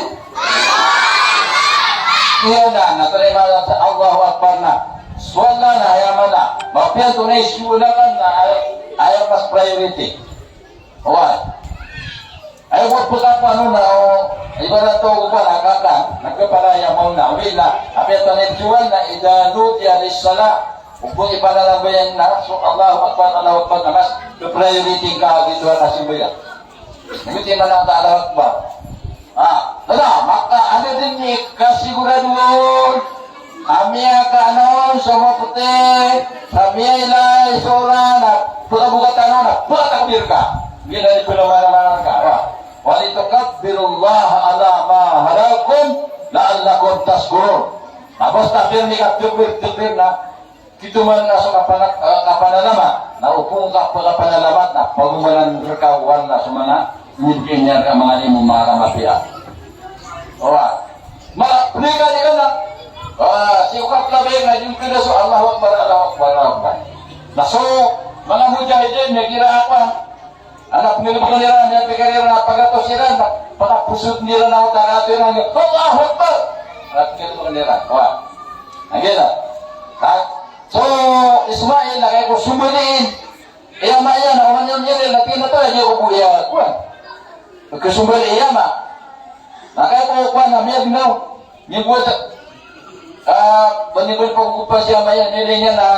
Iya na, na tolai mala sa Allahu Akbar na. Suwal na, na, aya mana. Mapiya tolai suwal na kan na, aya, aya mas priority. Oway. Aya bo pkapano na, o, ibarat o, ba na kakan, na kpara aya maona, oway na. Apiya tolai suwal na, idha nudiya lis-salah. Obo ipanalambayang na so Allahu Akbar, Allahu Akbar na mas priority ka giyoto a kasambayang. Giyoto i maana o Allahu Akbar. Ah, wala, maka anda dn i kasiguradoon a miyakanon so mapti, sa miyailay so oran, na pkaboka tano na pkatakbir ka. Giyanan i pnamanaman ka. Wa, walitukabbirullaha ala ma hadakum la'allakum tashkurun. Na basta takbir, mikatakbir, takbir na Kitoman na so kapana-, eh, kapanalamat, na opama ka kapanalamat, na pagomanan rka o Allah so manga, manga limo, manga mapiya. Owa. Mala, pnikaw iyan na. Ah, si okap labi na jingkila so Allahu Akbar, Allahu Akbar, Allahu Akbar. Na so manga mujahidin, na kira apa? Anak nila ba kanila, niyan pikir iran na pagatos iran, na pagapusot nila na otak ato iran, Allahu Akbar. Anak nila ba kanila. Wah. Lagi na. Ha? So, Ismail, na kaya ko sumbaliin. Iya ma iya, na oman iyan, iyan, na pina to, iya ko buya, kuwan. Ko sumbali iya ma. Na kaya ko kuwan, na miya ginaw. Niyan buwat, ah, bani bani pagkupas iya ma iya, nilay niyan na,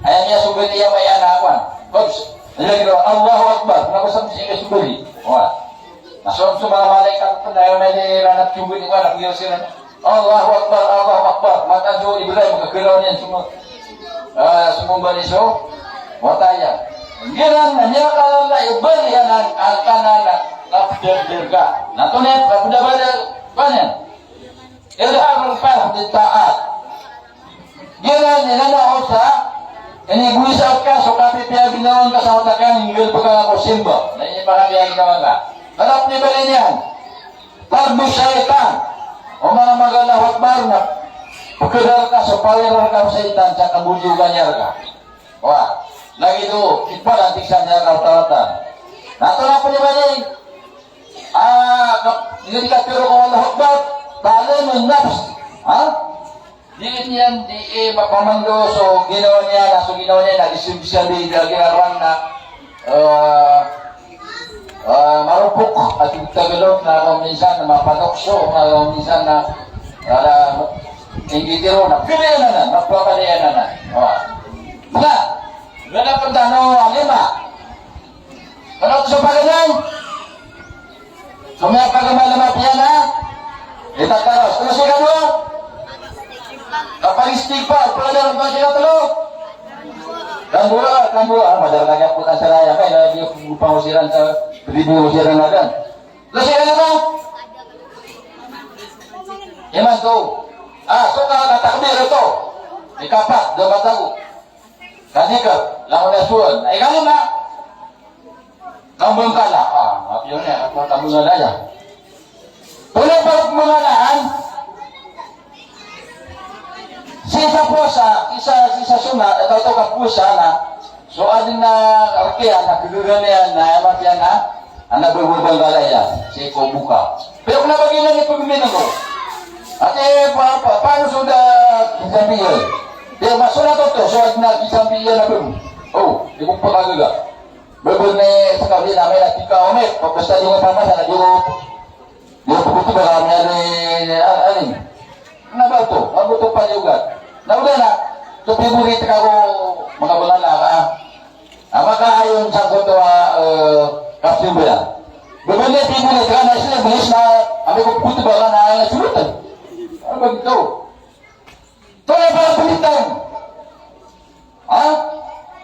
aya niyan sumbali iya ma iya na, kuwan. Oops. Niyan ginaw, Allahu Akbar. Na ko sam siya sumbali. Wah. Na so, so manga malaikat pn, aya ma iya na sumbali, kuwan, na kuya siran. Allahu Akbar, Allahu Akbar. Mataan so Ibrahim, kagalaw niyan so, ah, so sumbali so wata iyan. Giyanan na miyakala i Ibrahim iyan a, a, kanan a, kapdabdar ka. Na to niyan, kapdabdar ka niyan. Izharul farah bit ta'at. Giyanan, inanaw sa, inigoysa ka so kapipiya a ginawa ngka sa wata ka, nggalbka ngka ko simba. Na inipakapiya a ginawa ngka. Karap ni bali niyan. Tardu shaytan. O manga mag-Allahu Akbar na pkdar ka so power rka o shaytan sa kabolyogan iyan rka. Wah, lagid o kipalantig sa niyan rka o tawatan. Na to na pn i bali. Ah, kap-, ngadi ka piro ko Allahu Akbar, ta'lamun nafs. Ha? Di niyan, di, eh, mapamando so ginawa niyan, na so ginawa niyan, na di siya, di siya, di, di, di, na, eh, eh, marupok, a tig o Tagalog, na kagiya minsan, na mapanokso, na kagiya minsan, na, na, na, inggi tiro, na, pilian na, na, mapapalian na, na. Wah. Na, na, na, pn tano, a lima. Kna oto so paganay. So miyapagmala a mapiya na itataras. Kna so ikatlo. Kapag-istighfar, pagdar o pagkatlo. Kamboa, kamboa. Ah, madar na niyan pn sa raya. Kaya di ko pangosiran sa, di ko pangosiran na dan. Kna so ikatlo. Imanto. Ah, so ka, katakbir oto. Ikapat, dapat ako. Kadika, langon a suwal. Ay, kalima. Kambangkala. Ah, mapiya niyan, ako kambangkala iyan. Pula pa kambangkalaan. Sii sa powasa, sii sa, sii sa sunnat, atawa oto ka powasa na. So, adn a rk iyan, na kagaga niyan, na aya mapiya na. Ana bo, bo, bo, galaya, sii ko buka. Pero kna ba giyanan i pagminang ko. Ati, pa, pa, paano so da, kisambiyan? Pero masolat oto, so adn a kisambiyan a bo. O, di ko pakagaga. Bo, bo, ni, sa kami na may natika, o, may, pagkasta di ko pamasa na di ko, di ko pagkutuba kami, ani, ani. Kna ba oto, ago oto paliyogat. Na oda na, oto favorite ka ko, manga bangala ka. A, maka ayon sa koto a, eh, kapsimbayan. Bebele ti bele ka na sila bilis na, ambi ko kutuba ka na, na sulutan. Ano ba ito? Ito na para pilitan. Ha?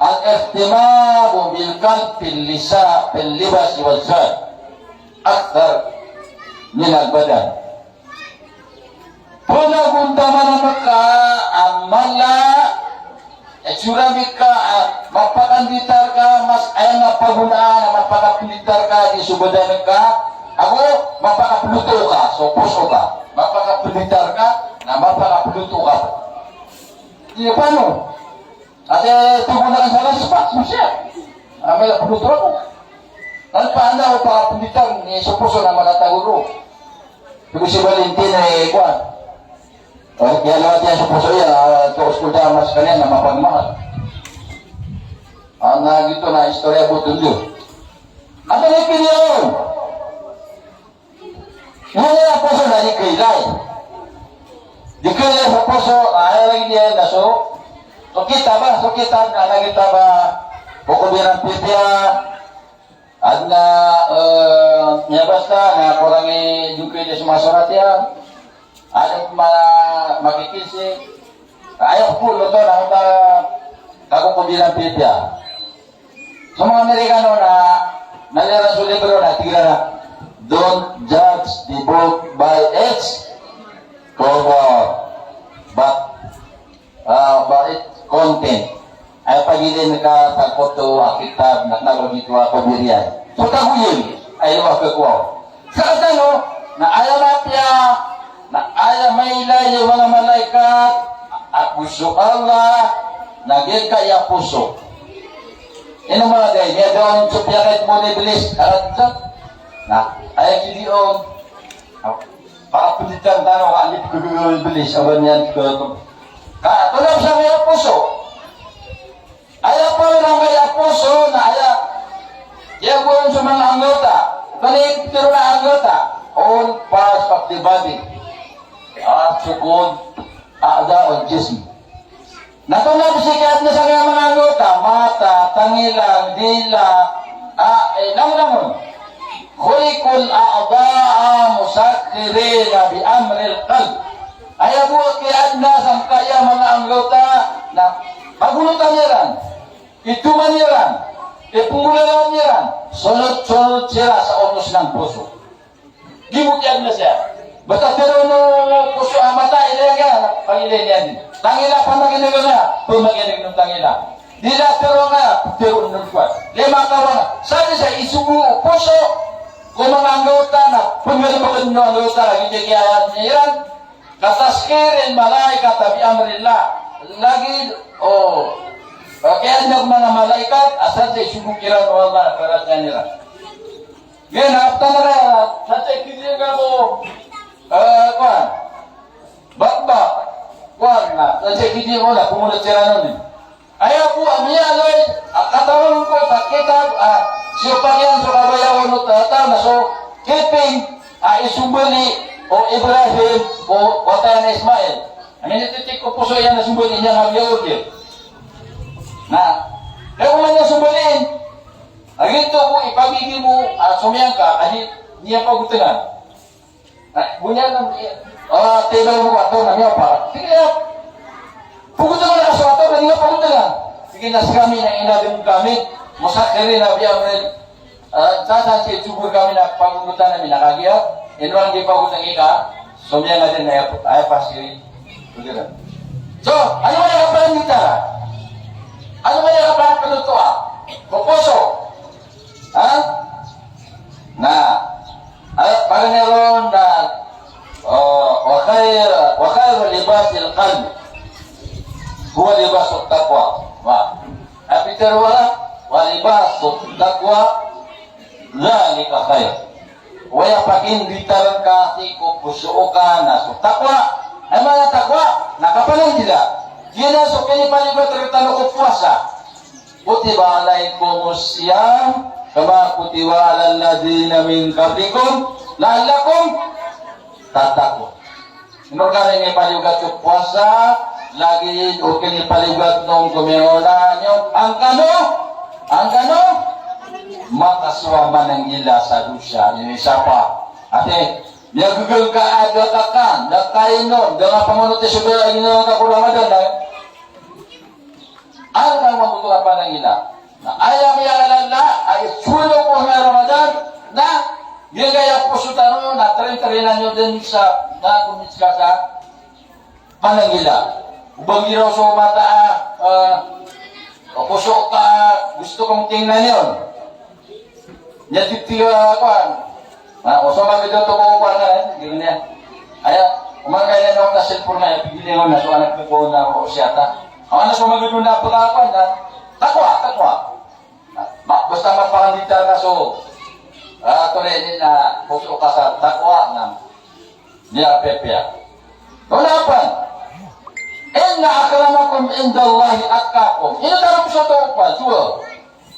Al-ihtimamu bil qalb fil lisa-, fil libas wal zad. Akthar min al badan. Panagontaman ka a mala, e, sura mi ka, a, mapakanditar ka, mas aya nga pagonaan, a mapakapanditar ka, di so badan ka, ago, mapakaploto ka, so poso ka, mapakapanditar ka, na mapakaploto ka. Iya pano? Ati, tumuna ka sa laspa, so siya. Amay la ploto ako. Ano pa, ano, o pakapanditar, ni so poso na makatago ron. Tig o si Valentin, e, kuwan. O, kiyalawat iyan so poso iyan, a, toos ko da mas kaniyan na mapagmahal. A, na giyoto na istorya bo oto. Ano na kiniyan? Iyan a poso na di kailay. Di kailay so poso, a, aya lagid iyan na so, so kitab, a, so kitab, na, na kitab a, ko kobiran pipiya, Adn a, eh, miyabasa na korang i dongkey di so masorat iyan. Adn a ma-, makikinsi. Aya ko polo oto na oto a kakokobiran pipiya. So manga Amerikano na, na liyaran so libro na tig iran a, "Don't judge the book by its cover, but, ah, by its content. Aya pagilin ka sa koto a kitab na kna ko gito a pabiriyan. So tagoyin, aya wa ka kuwa. Sa katano, na aya mapiya, na aya mailay o manga malaikat, a poso o Allah, na giyangkaya poso. Ino manga day, miyada on so piyakait mo ni Iblis, arat sa? Na, aya kidi on. Para peditan tano, a di pegegegel o Iblis, awan iyan ko. Ka, tolong sa manga poso. Aya pawirang aya poso na aya, aya bo on so manga anggota. Kani tero na anggota, on parts of the body. Ah, so called a'dha'ul jism. Na tonaa bo si kiyadn sa manga anggota, mata, tangila, dila, ah, eh, langon-langon. Khuliqal a'dha'a musakhkhirina bi amril qalb. Aya bo a kiyadn sangkaya manga anggota na pagonotan iran, itoman iran, ipnggolalan iran, sonot-sonot siran sa otos o poso. Di bo kiyadn siya. Basta tero o poso a mata, ilay nga, pagilay niyan. Tangila, pamakineg nga, pamakineg o tangila. Dila, tero nga, tero o kuwan. Lima ka wala. Sa di sa isogo o poso ko manga anggota na pnggalbkn o anggota lagid a kiyadn iran. Ka taskhiril malaikata bi amrillah. Lagid o, o kiyadn o manga malaikat, asar sa isogo kiran o Allah, paratiyayaan iran. Giyangkaya, ptana ka, sa kidi nga bo, eh, kuwan. Bakbak. Kuwan na, sa kidi nga bo na, pmolot siran on. Aya bo a miyaaloy a katawan ko sa kitab a siyopak iyan so kabayawan o taw na so kiping a isombali o Ibrahim ko wata iyan a Ismail. A minititik ko poso iyan a sombali iyan a miyaorder. Na, aya ko man iyan sombaliin. A giyoto bo i pagiging mo a somiyangka a di niyan pagotangan. Ay, bo niyan, ah, tibay mo ator na miyapa. Sige, ah. Pagotangan ka so ator na di nga pagotangan. Sige na, skami na inadn kami, musakhkhirina bi amrillah. Ah, sa, sa, si, subur kami na pagotangan ami na kagiya, ino an di pagotang ika, so miyangadn na aya, aya pasiri. Begitu. So, ano man aya kapanan kita? Ano man aya kapanan panotoa? Ko poso. Ha? Na, aya, paganay ron na, o, wa khayr, wa khayru libasil qalb huwa libasut taqwa. Wa, a pitharo o Allah, wa libasut taqwa dhalika khayr. Aya pakinditarn ka sii ko poso oka na so taqwa. Aya maana taqwa na kapananggila. Giyanan so kinipaliyogat rktano ko powasa. Kutiba alaykumus siyam kama kutiba alal ladhina min qablikum la'allakum tattaqun. Ino rkano inipaliyogat so powasa, lagid o kinipaliyogat on ko miyaona niyo, angkano, angkano makasowa mananggila sa dosa. Ino isa pa. Ati, miyagegel ka a da ka kan, da ka inom, da nga pamanoti so da inom ka ko Ramadan, da. Angkano mambo oto a pananggila. Na aya miyalala, aya solo ko manga Ramadan, na giyangkaya poso tano, na trin-trinan iyo dn sa, na komits ka sa pananggila. Oba giraw so mata, ah, ah, o poso ka, gusto kong tingnan iyon. Niya titiga, kuwan. Na, o so magedon to ko, kuwan na, eh, gini niya. Aya, oman kaya na ka cellphone na, eh, pigili ko na, so anak ko na, o siyata. Awan na so magedon na, pagkakuwan na, taqwa, taqwa. Na, ma-, basta mapanganditar ka so, ah, tore ini na, poso ka sa taqwa na, niya pepiya. Tonaa pn? Inna akramakum indallahi atqakum. Ino tano pn so tao pa, juwa.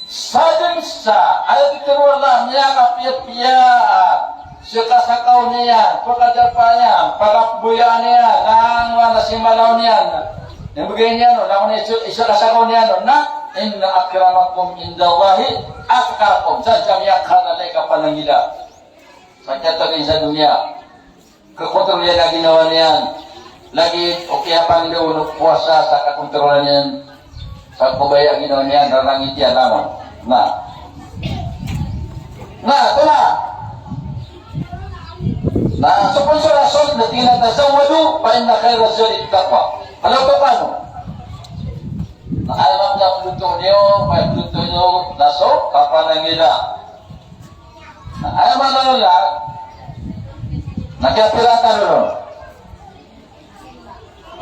Sadn sa, aya pitharo o Allah, miyakapiyapiya, ah, so kasakaw niyan, pakadarpa niyan, pakapboyaan iyan, langon a simalaw niyan. Imbgay niyan on, langon a iso, iso kasakaw niyan on, na, inna akramakum indallahi atqakum. Sadn sa miyakalalay ka pananggila. Sa kiyatagin sa doniya. Kakontrol iyan a ginawa niyan. Lagid o kiyapangndao o powasa sa kakontrolan iyan. Sa kabaya a ginawa niyan, rarangiti iyan langon. Na. Na, ito na. Na, so pn so Rasul na tig iyan a tazawwadu fa inna khayra zadi taqwa. Palaw tano. Na aya mapla ploto niyo, mapla ploto niyo, na so kapanangilaan. Na aya mala on na, na kiyapira tano ron.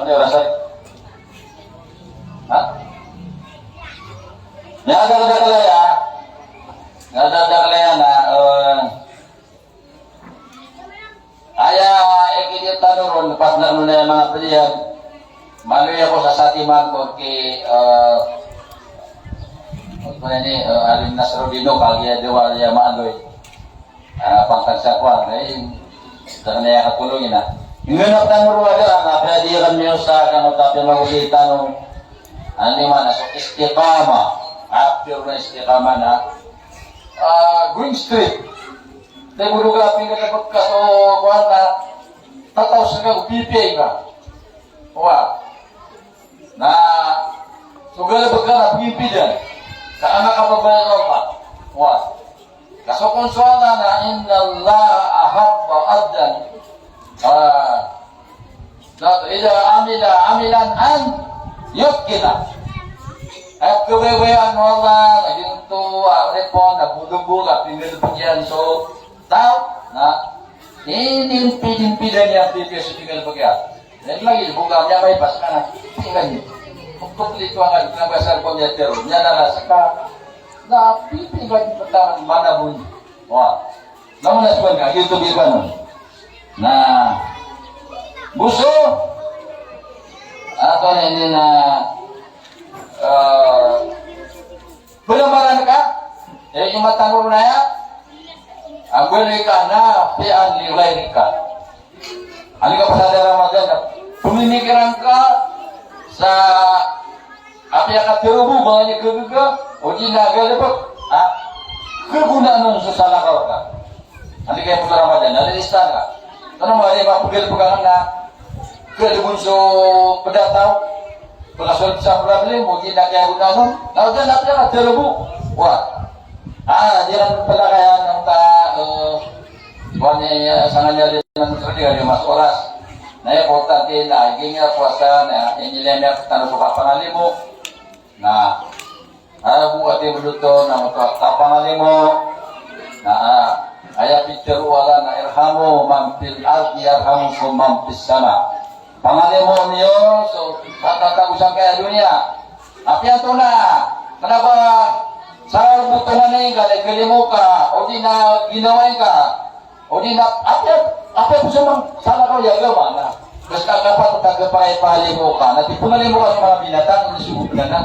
Ano oras ay? Ha? Miyadakdakl aya. Miyadakdakl aya na, eh, aya ikidit tano ron, partner, na aya manga pd iyan. Maloy ako sa satiman ko ki, eh, ano ini, eh, Alim Nasruddin o kagiya diwal iya maloy. Ah, pangkad sa kowan, ay, da kna aya katolong iyan. Ingd na tano roo a da, na pwede iran miyosa, kano tapi magosi tano. Ano man, so istiqamah. After na istiqamah na, ah, going straight. Tayo bulu ka, pinggan ka pagka, so, kowan na, tataw sa ka, pipiyay ka. Wa. Na so galbk ka na pagimpidan ka a makababaya o Allah. Wa. Ka so kon so Allah na, "Innallaha ahabba abdan." Ah. Na idha amila amalan an yutqina. Aya kababayaan o Allah na giyoto a oripn na bolong bo ka pinggalbk iyan so taw na inimpidimpidan iyan pipiya so pinggalbk iyan. Lagid lagid bo ka miyamay pas ka na, tingnan niyo. Kompleto a nga, na ba sa ko niya tero, niya na rasa ka. Na pipiya nga di pataman mana bo niyo. Wa. Na muna sa ka, giyoto di ba nun? Na, buso, ato na ini na, eh, Bnamaran ka, eh, imanto ron aya, a gawii ka na piya li ghayrika. Anda ka pasad a Ramadan, pmimikiran ka sa apiya katharo bo, ba niyan kagaga, odi na galbk, ah, kagonaan on so salakaw ka. Anda ka imanto Ramadan, na lista ka. Tano mari mapagalbk ka na, Kaya di bo so pd a taw, pkasold sa problem, odi na kaya bo nanon, na odi na kaya ka tero bo. Wa. Ah, di ran pala kaya nang ta, eh, wani, eh, sangan niyan di man sa di mas oras. Na importante na, aya giya powasa, na, inilay niyan tano so kapangalimo. Na, Aya bo a di bo oto na oto a kapangalimo. Na, ah, aya pitharo o Allah na, "Irhamu man fil ardi yarhamukum man fis sama." Pangalimo niyo so katatago sangkaya doniya. Apiya antonaa, kna ba sa botongan ingka na ikalimo ka, odi na ginawa ingka. Odi na, apiya, apiya bo so manga salakaw a agama na. Basta ka pat o taga pakaipalimo ka, na di pangalimo ka so manga binatang, odi so gobnana.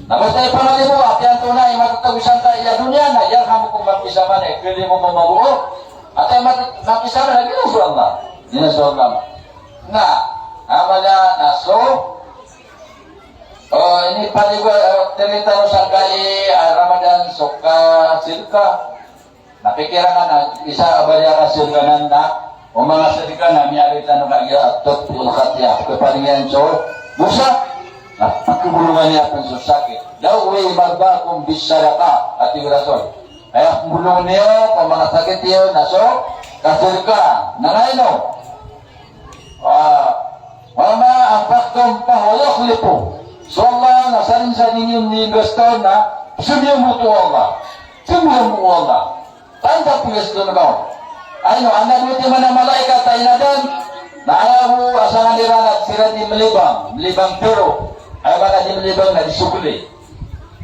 Na basta ipangalimo ka, apiya antonaa i matatago sangkaya doniya na, yarhamukum man fis sama, na ikalimo mambo mambo. Ati mat-, man fis sama na, giyanan so Allah. Giyanan so Allah. Na, a mala na so, o, ini paligo, eh, titho tano sangkai, ah, Ramadan, so kasedka. Na pikiran ka na isa a bariya a kasedka nan na, o manga sedka na miyaaloy tano kagiya at-tutfi'ul khati'ah, kapalingan so dosa, na pkhabolongan iyan pn so sakit. "Dawwu mardhakum bis sadaqah," a tig o Rasul. Aya bolong niyo ko manga sakit iyo na so kasedka. Na ino? Ah, "Wa ma anfaqtum fahuwa yukhlifuh." So Allah na sadn sa dn iyo minigasto na somiyambot o Allah. Somiyambot o Allah. Tanto a pgasto na kaw. Ino, anda bo timan a malaikat a inadan? Na aya bo a sangan iran na siran di mlibang, mlibang tero. Aya maana di mlibang na di sokli.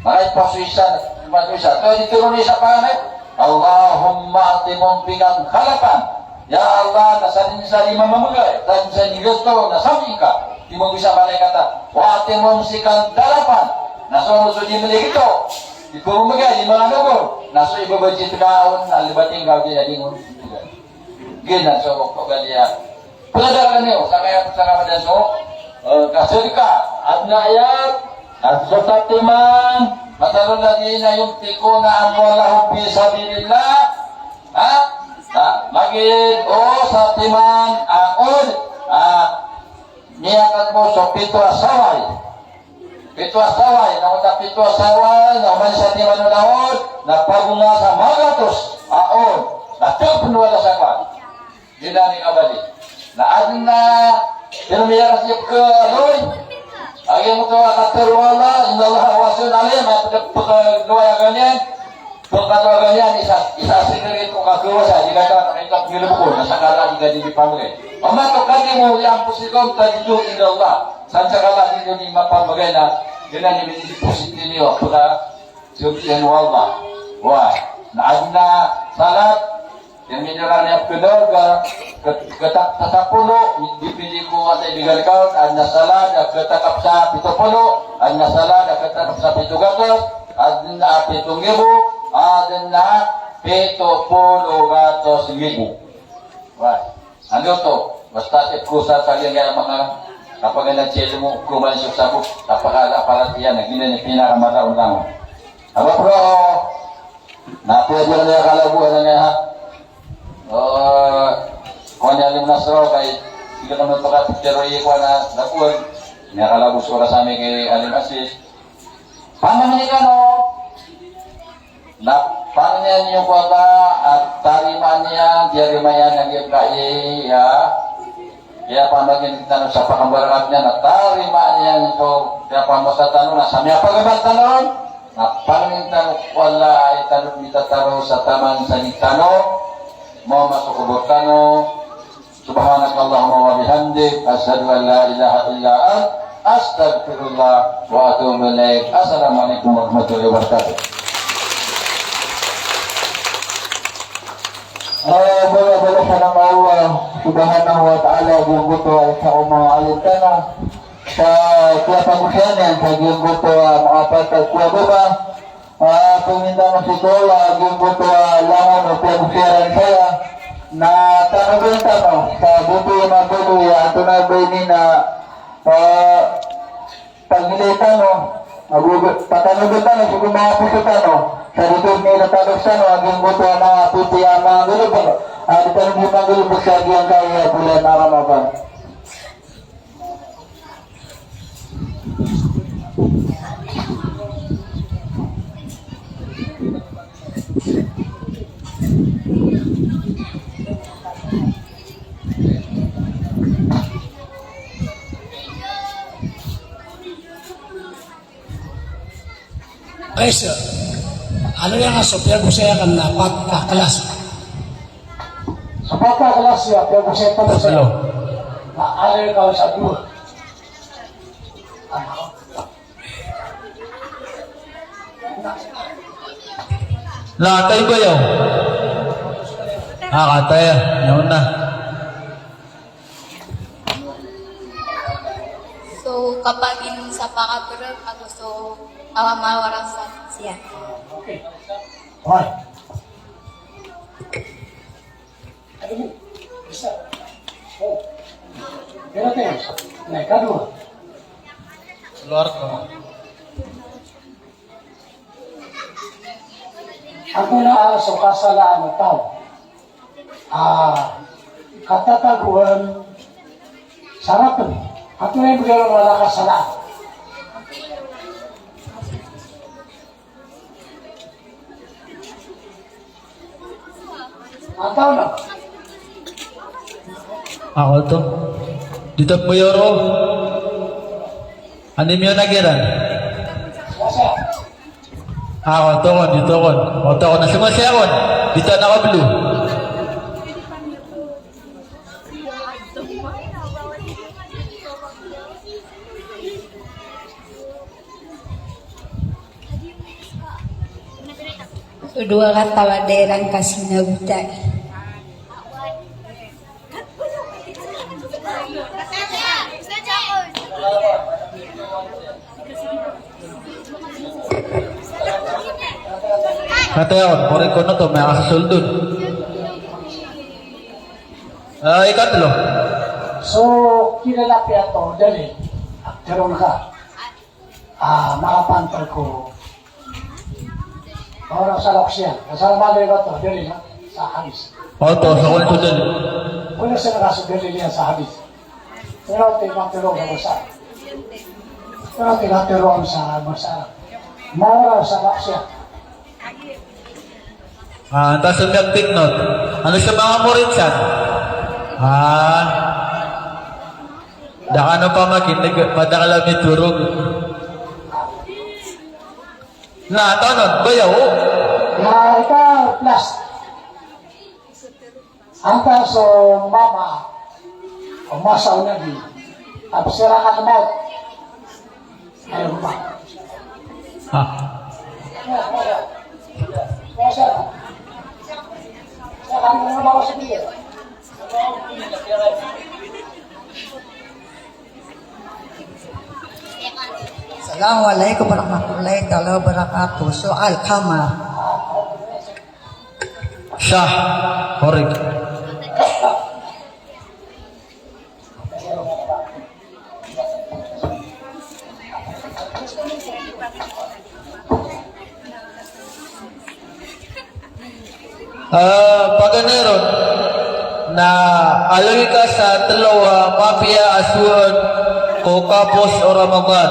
Makaipasoi san, ipasoi san. Aya di tero ni sa panganay, "Allahumma a'ti munfiqan khalafan." Ya Allah, na sadn sa di mamamgay, sadn sa di gasto, na sambi ka. Di mambo sa malaikat a, "Wa a'ti mumsikan talafan." Na so, so di mligto, di pamamgay, di manganogor, na so ibabudget ka on, na libating ka, di na di mo. Giyanan so pagaliya. Pagaliya niyo, sangkaya, sangkaya so, eh, kasedka, adn a ayat, na so satiman, mathalul ladhina yunfiquna amwalahum fi sabilillah, ha? Na, lagid o satiman a odi, ah, miyakatbo so pito a saway. Pito a saway, na oto a pito a saway, na oman i satiman on a odi, na pagonga sa magatos a odi, na tepn wala sa kowan. Giyanan i kabali. Na adn a, pero miyarasip ka, Roy. Agi mo to a katharo o Allah, Allahu wasi'un alim, na pd-, pd-, pkhaluwagan iyan, pkhaluwagan iyan, isa, isa sii ko kagawasa, di kata, kata, ngilbkon, na sakala di kadi di pamgay. Wa ma tuqaddimu li anfusikum tajiduhu indallah. Sa sakala di niyo mapamgay na, giyanan i positive niyo, pkha, siyuti iyan o Allah. Wa, na adn a salat, Aya miniyoran iyan pd ka, ka, ka, ka sapolo, di pd ko ata i bigan ka, adn a salat a katakap sa pito polo, adn a salat a katakap sa pito gatos, adn a pito nggibo, adn a pito polo gatos nggibo. Wa, anda oto, basta tip ko sa tagiyangkaya manga kapaganad sa ilmo, ko mansok sabot, kapakala paratiyaya, na giyanan i pinakamalaon langon. Aba pro, Na apiya di niyan kalagowan a niyan, ha? Eh, kowan i Alim Nasro, kay di ka naman pakapikiran i kowan a lagowan. Niyan kalagowan so oras ami ki Alim Asis. Pamangni kano. Na pangnin iyo ko ata, a tarimaan iyan, tiyarima iyan a giya kai, ya. Kiyapamagin tano sa pakambarakat niyan, na tarimaan iyan so kiyapamasa tano, na sa miyapagabat tano, na pangnin tano ko Allah a aya tano mitataro sa taman sa di tano mama so kobor tano. Subhanakallahumma wa bihamdik, asyhadu an la ilaha illa ant, astaghfirullah wa atubu ilaik. Assalamu alaikum warahmatullahi wabarakatuh. Ah, mala a balasan o Allah Subhanahu wa Ta'ala giyangkoto a isa o manga alim tano sa kiyapagosayan iyan sa giyangkoto a manga pat a kiyaboba. Ah, pangnin tano sii ko Allah giyangkoto a langon o kiyagosayan saya na tanodan tano sa bitowan a baloy a antonaa ba ini na, ah, Pagilay tano, ago, patanodan tano so manga poso tano, sa di tano miyatadok tano a giyangkoto a manga poti a manga galbk, a di tano di manggalbk sa giyangkaya a bolan a Ramadan. Ay, sir. Ano yan nga, so, piyagosay akn na pat ka klas? So pat ka klas, ya, piyagosay akn na, sir. Tatlo. Na, ano yan ka sa dowa? Na, tayo ba yaw? Ah, kataya. Yaw na. So, kapag in sa pakabrg, ago so, awa mawara sa siya. Okay. Hoy. Isa. Oh. Pero tayo. Na, ikadowa. Luar ko. Antonaa so kasalaan o taw a katatagoan sa rapn? Antonaa i mbgay ron a kasalaan? Antonaa? Ako to. Di to pmiyoro. Ano miyo na giran? Ako to kon, di to kon. Ako to kon, na smasaya kon. Di to na kablo. So dowa kataw a da iran kasinagotan. Kataya on, pori kono to, miyakasold on. Ah, ikatlo. So, kilala piya to, dalil. Teron ka. Ah, makapantal ko. Ora sa loksiyan. Asal mali ba to, dalil, ha? Sa hadis. O, to, sa kon to dalil. Wala sa nakaso dalil iyan sa hadis. Pero ti matero sa masa. Pero ti matero sa masa. Mawara sa loksiyan. Ah, ta so miyag-take note. Ano sa manga morit san? Ah. Da kano pamakinig, madakl a mitorog. Na, tanon, bayaw. Na, ika, plus. Anta so mama o masa o Nabi, a psirakan mawt. Ay, mama. Ha. Assalamu alaikum warahmatullahi taala wabarakatuh. Soal kamar. Sah, korek. Ah, paganay ron na aloy ka sa telo a mapiya a soon ko kapos o Ramadan.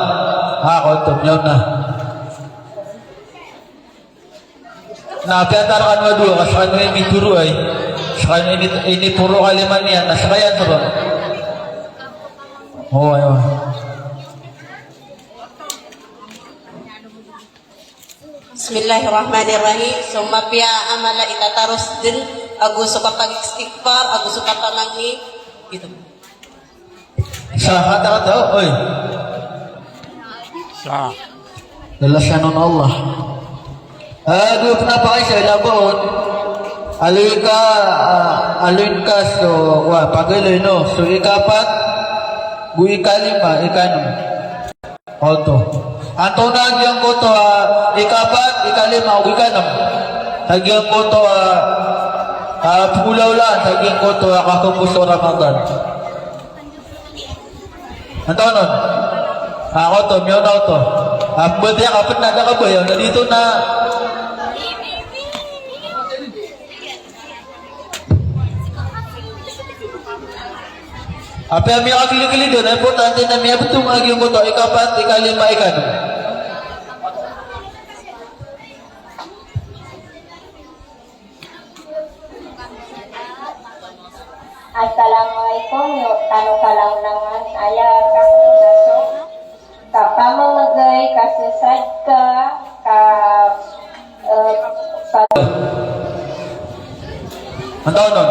Ha, koto, miyaona. Na piyantar kano a dowa, ka skano i mitoro ay. Skano i mit-, i mitoro ka lima niyan, na skaya toro. O, ayo. Bismillahirrahmanirrahim. So mapiya a amal a itataros den ago so kapag-istighfar, ago so kapamangni. Gitu. Sa kata-kata, oy. Sa. Lalasan on Allah. Ago pen a pakay sa ilabo on. Aloy ka, ah, aloy ka so, wa, pagaloy no. So ikapat, go ikalima, ikanem. Oto. Antonaa giyangkoto a ikapat, ikalima, ago ikanem? Sa giyangkoto a, a, pegolawlaan sa giyangkoto a kakapos o Ramadan. Antonaa on? A, oto, miyaona oto. A, pembatiya ka pen na da kabayaw, na di oto na. Apiya miyakakilid-kilid on, importante na miyabeto a giyangkoto a ikapat, ikalima, ikanem. Assalamualaikum, yo, tano ka langolangon, aya ka so Kapamamagay, kasasadka, ka, eh, pag- Antonaa on?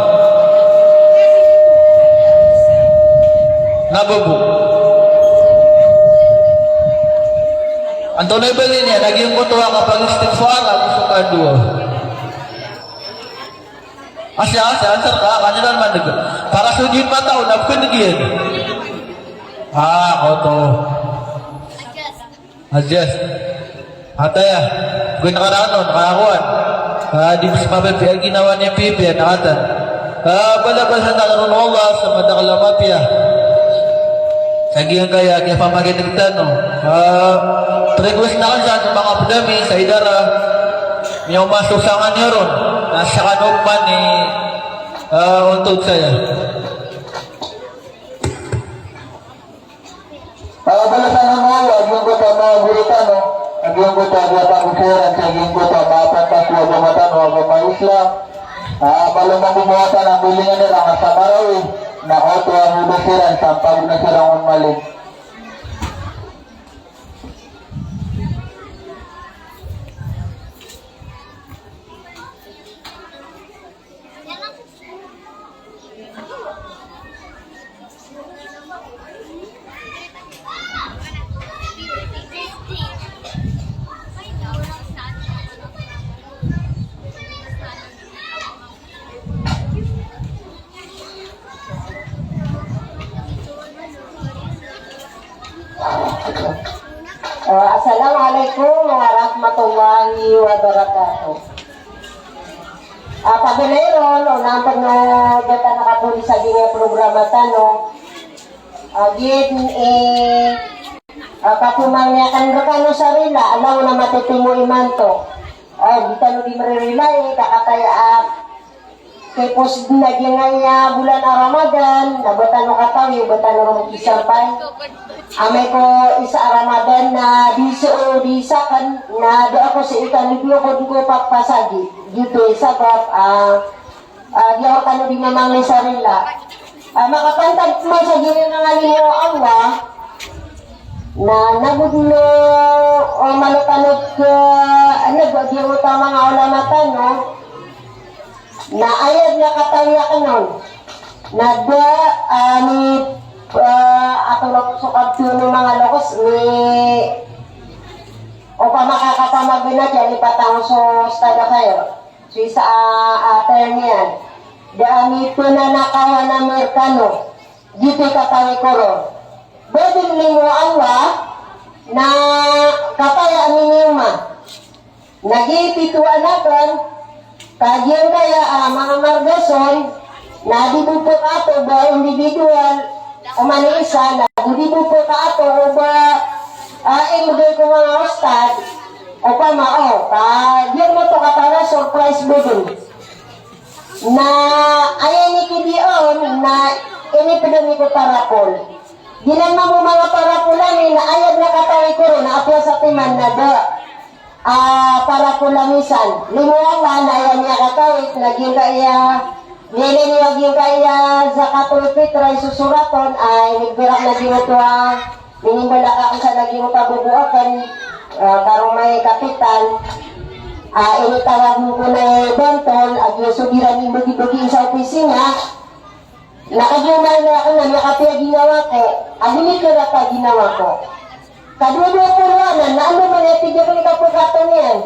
Na bobo. Antonaa i bali niyan, na giyangkoto a kapag-istighfar, ago so kadowa. Asya, asya, ansar ka, kanyan man deg. Para so di matao na pekendeg iyan. Ah, oto. Adjust. Ataya. Pekendeg ka ranon, kakowan. Ah, di pes mapipiya ginawa niyan pipiya, na katan. Ah, balabasan tano ron o Allah sa madakel a mapiya. Sa giyangkaya, kiyapamakineg tano. Ah, request na kan sa manga pedami, sa idara. Miyaoma so sangka niyo ron, na sakano man i, ah, ontod saya. Ah, balasan o Allah, a giyangkoto a manga goro tano, a giyangkoto a giyapagosay iran, sa giyangkoto a mapatas o agama tano, agama Islam. Ah, malo mambo mawatan a mbilingan iran a sa Marawi, na oto a mibasay iran, sa pagona siran on maling. Eh, Assalamualaikum warahmatullahi wabarakatuh. Ah, paganay ron, onaan pen o da tano kapori sa giyangkaya programa tano. Ah, giya, eh, ah, kapamangni akn rkano sa rila, langon a matitimo imanto. Ah, di tano di mririla, eh, ka kataya, ah, Kipos dn a giyangkaya bolan a Ramadan, na ba tano katawi, ba tano ron kisampay. Amay ko isa a Ramadan na di so, di sakn, na da ako sii kaniyo ko dn ko papasagi. Giyoto i sabap a, a, di ako tano di mamangni sa rila. A, makapantag man sa giyangkaya o Allah, na nago dn o, o malo tano ka Na da, ah, ni, ah, atolok so kabtoon o manga lokes ni opama ka kapamagana diyan i patang so Ustadh Khair. So isa a, ah, term iyan. Da a mipnanakawan ami rkano. Giyoto i katawi ko ron. Ba dn limo o Allah na kapaya ami niyo ma. Na giyoto i tithowan akn, ka giyangkaya a manga margas on, na di bo pkato ba individual, oman i isa, na di bo pkato o ba, ah, imbgay ko manga ustadh, opama o, ka giyangkoto kataya surprise ba dn. Na aya ini kidiya on, na inipd ami ko parapol. Giyanan mambo manga parapol ami na aya dn a katawi ko ron na apiya sa timan na da a parapol ami san. Limo o Allah na aya miyakatawi na giyangkaya, giyangkaya zakatul fitra i sosorat on, a inibgay rakn a giyangkoto a minimbalak akn sa lagid o paboboakan, ah, karoma i kapital, ah, initawag ko na i Bantol, a giya so di ran imbagibagi sa opisina, na kagiya oman akn na miyakapiya ginawa ko, a ginikirat a ginawa ko. Kadowa-dowa polo anan, na anda man i tig akn i kapkatoon iyan.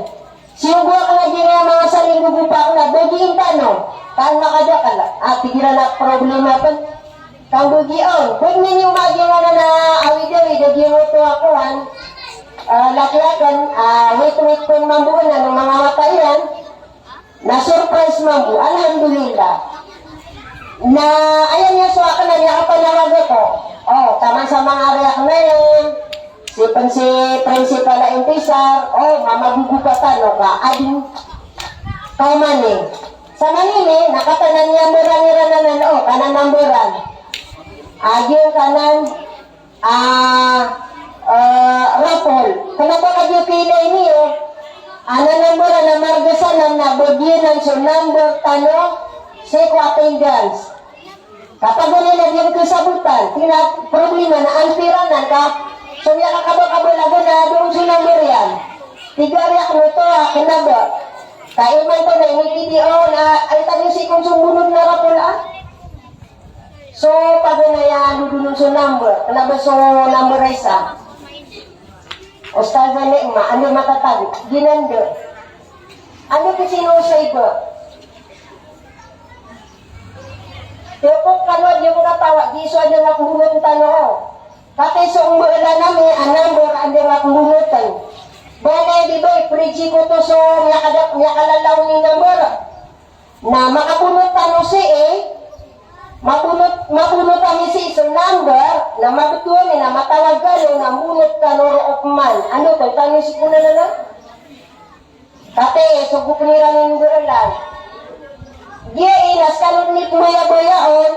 Siyogo akn a giyangkaya manga salinggogo pa akn a bagiin tano. Taan makadakl. Ah, tig iran a problema pn. Kambagi on. Pwede niyo magiyangkanan a awid-awid a giyangkoto a kowan. Ah, laki akn, ah, wait-wait pn mambo anan o manga wata iran. Na surprise mambo. Alhamdulillah. Na aya niyan so akn a miyakapanawag ako. O, taman sa manga ari akn iyan. Sii pn si principal a intisar, o, mamagogo ka tano ka adn ka oman i. Sa manini, na katawan a numberan iran anan, o, ka nanumberan. A giyangkanan, ah, eh, raffle. Kna ba kagiya piilay niyo, a nanumberan a margas anan na bagiyanan so number tano sii ko attendance. Kapaganay na giyangkai sabotan, tig iyan a problema na antiran anan ka, so miyakakabakabal a gana, doon so number iyan. Tig a riyak oto a kna ba. Ka imanto na initidiya on a, ay, tano sii kon so mbonot na raffle a. So paganay a doon so number, kna ba so number a isa. Ustazah Nima, anda matatago? Giyanan da. Anda ka sino sa iba? Tiyopok kano a di ako katawa, di so anda nga pmbonot tano. Kataya so mbaalan ami a number a anda nga pmbonotn. Ba na di ba i fridge ko to so miyakada-, miyakalalaw i number. Na makabonot tano sii, mabonot, mabonot ami sii so number, na mabtowan i na matawag kano na mbonot kano roo pman. Anda tano sii ko na na na? Kati, sogop iran i mbaalan. Giya i na skano dn i pmbayabaya on,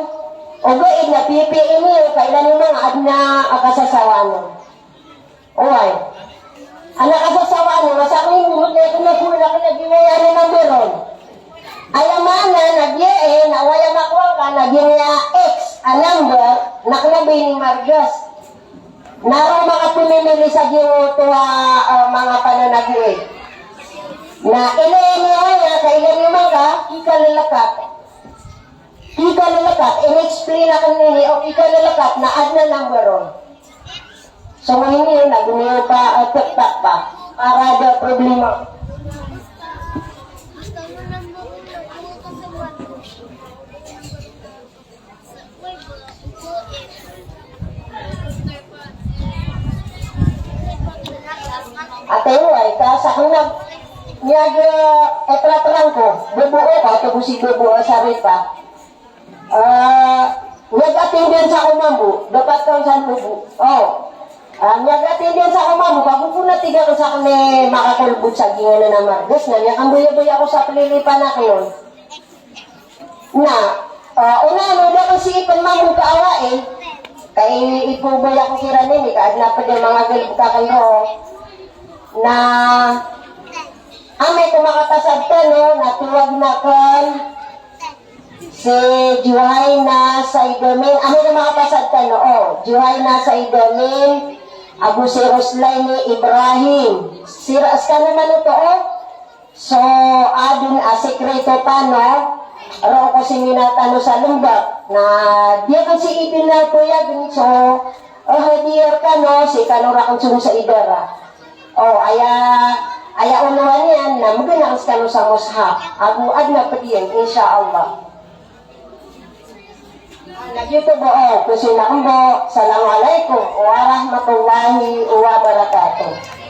ogaid na piyapiya niyo, ka ilay niyo man a adn a kasasawaan on. Oway. Adn a kasasawaan on, masa ko i mbonot na ito na ko na kna giya a number on. Aya maana na giya i, na oway a makowa ka na giya a X a number, na kna ba ini margas. Na roo makapmimili sa giyoto a, ah, manga pananagowi. Na ilay niyo aya, ka ilay niyo man ka, ikalalakat. Ikalalakat, in-explain akn ini, o ikalalakat, na adn a number on. So, ini na guni pa, ah, tektak pa. Para da problema. Atay o ay, ka sakn na miyag, eh, etratrang ko, bbo o ka, to bo si bbo a saripa. Eh, miyag-attendance ako mambo, dapat ka san bbo. O. Ah, miyag-attendance ako mambo, ka bo ko na tig akn sa kna makakolbot sa giyanan a margas, na miyakambaya-baya ako sa plilipan akn on. Na, ah, ona, no, da ko sii pn mambo ka awai. Ka i, ipobaya ko kiran ini, ka adn a pd a manga galbk akn roo. Na, amay ko makapasad tano, na tawagn akn si Juhaina Saidamin. Amay ko makapasad tano, o, Juhaina Saidamin, ago si Roslaini Ibrahim. Si Ra-, skano man oto, o. So, adn a sekreto tano, Roo ko sii tano sa Lembak, na di akn sii pinapoyagn so, eh, hadiya rkano sii kano rakn so sa idara. O, aya, aya onawan iyan na mgn akn skano sa mushaf. Ago adn a pd iyan, insha Allah. Na giyoto bo, o, ko sii akn bo. Assalamu alaikum warahmatullahi wabarakatuh.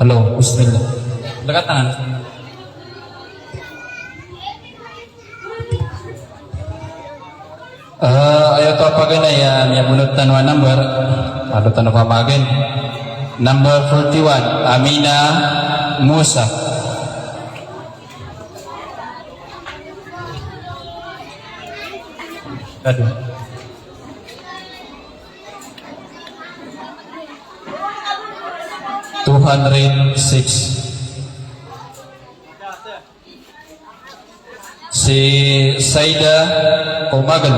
Hello, bismillah. Dekat tangan. Eh, aya oto a paganay a miyabonot tano a number, ado tano pamagen. Number forty-one, Amina Musa. Aduh. Two hundred six. Si Saida Umagen.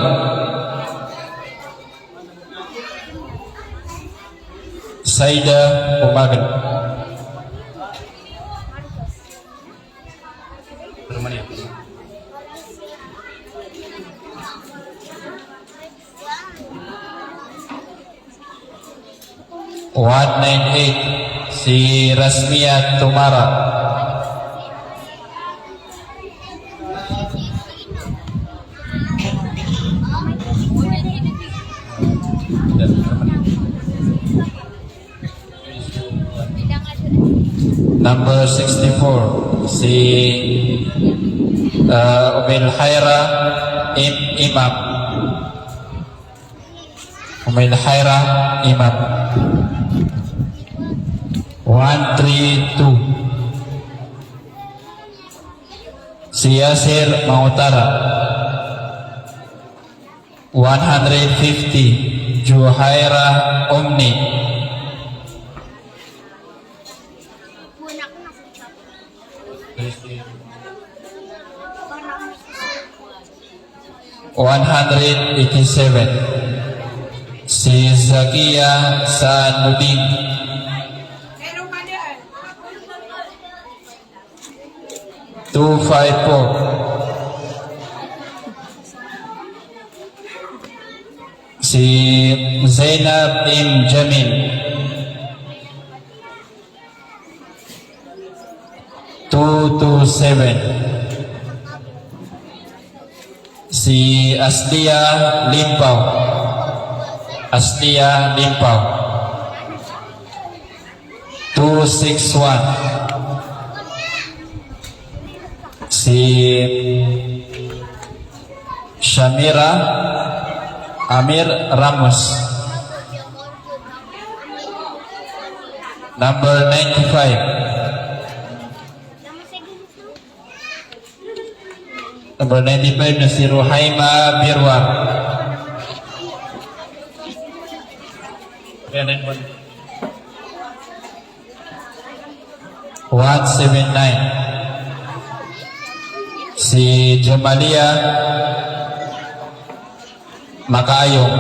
Saida Umagen. One nine eight, si Rasmia Tumara. Number sixty-four, si, eh, Umil Haira Im-, Imam. Umil Haira Imam. One three two. Si Yasir Mautara. One hundred fifty, Juhaira Omni. One hundred eighty-seven, si Zakia Sanudin. Two five four. Si Zainab M Jamil. Two two seven. Si Aslia Limpaw. Aslia Limpaw. Two six one. Si Shamira Amir Ramos. Number ninety-five. Number ninety-five na si Ruhaima Birwar. One seven nine. Si Jamalia Makaayong.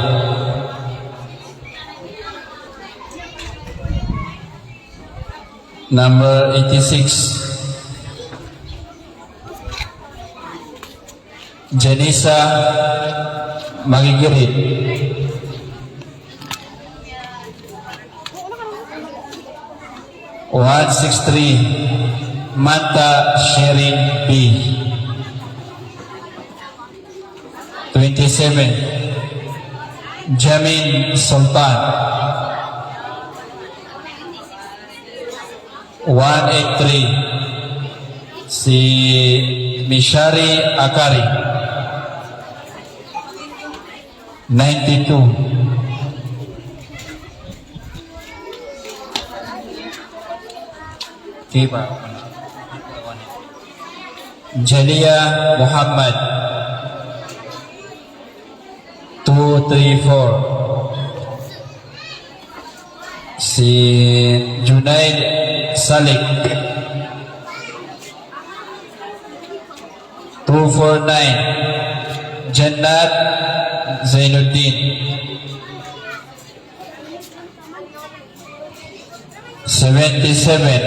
Number eighty-six. Janisa Magigiri. One six three, Manta Sherin B. Twenty-seven, Jamin Sultan. One eight three, si Mishari Akari. Ninety-two, Jalia Muhammad. Two three four, si Junaid Salik. Two four nine, Jannat Zainuddin. Seventy-seven,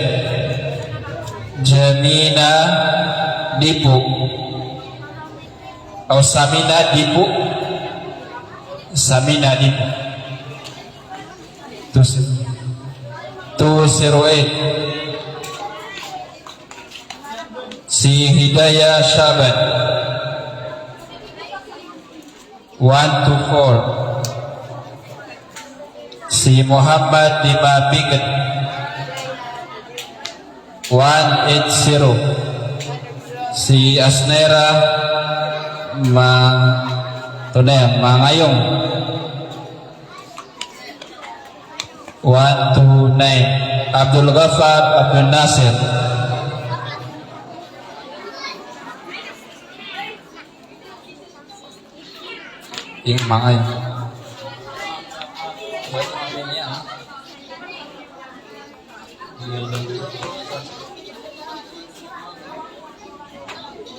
Jamina Dipu. O, Samina Dipu. Samina Dipu. Two, two zero eight, si Hidayah Shaban. One two four, si Muhammad Dima Binged. One eight zero, si Asnera Ma-, Tone, Mangayong. One two nine, Abdul Ghaffar Abdul Nasir. Ing mangay.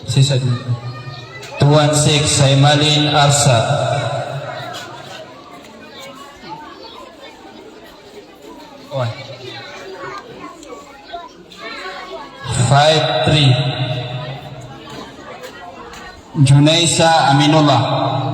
Sisa di. Two one six, Saimalin Arsa. Oi. Five three, Junaisa Aminullah.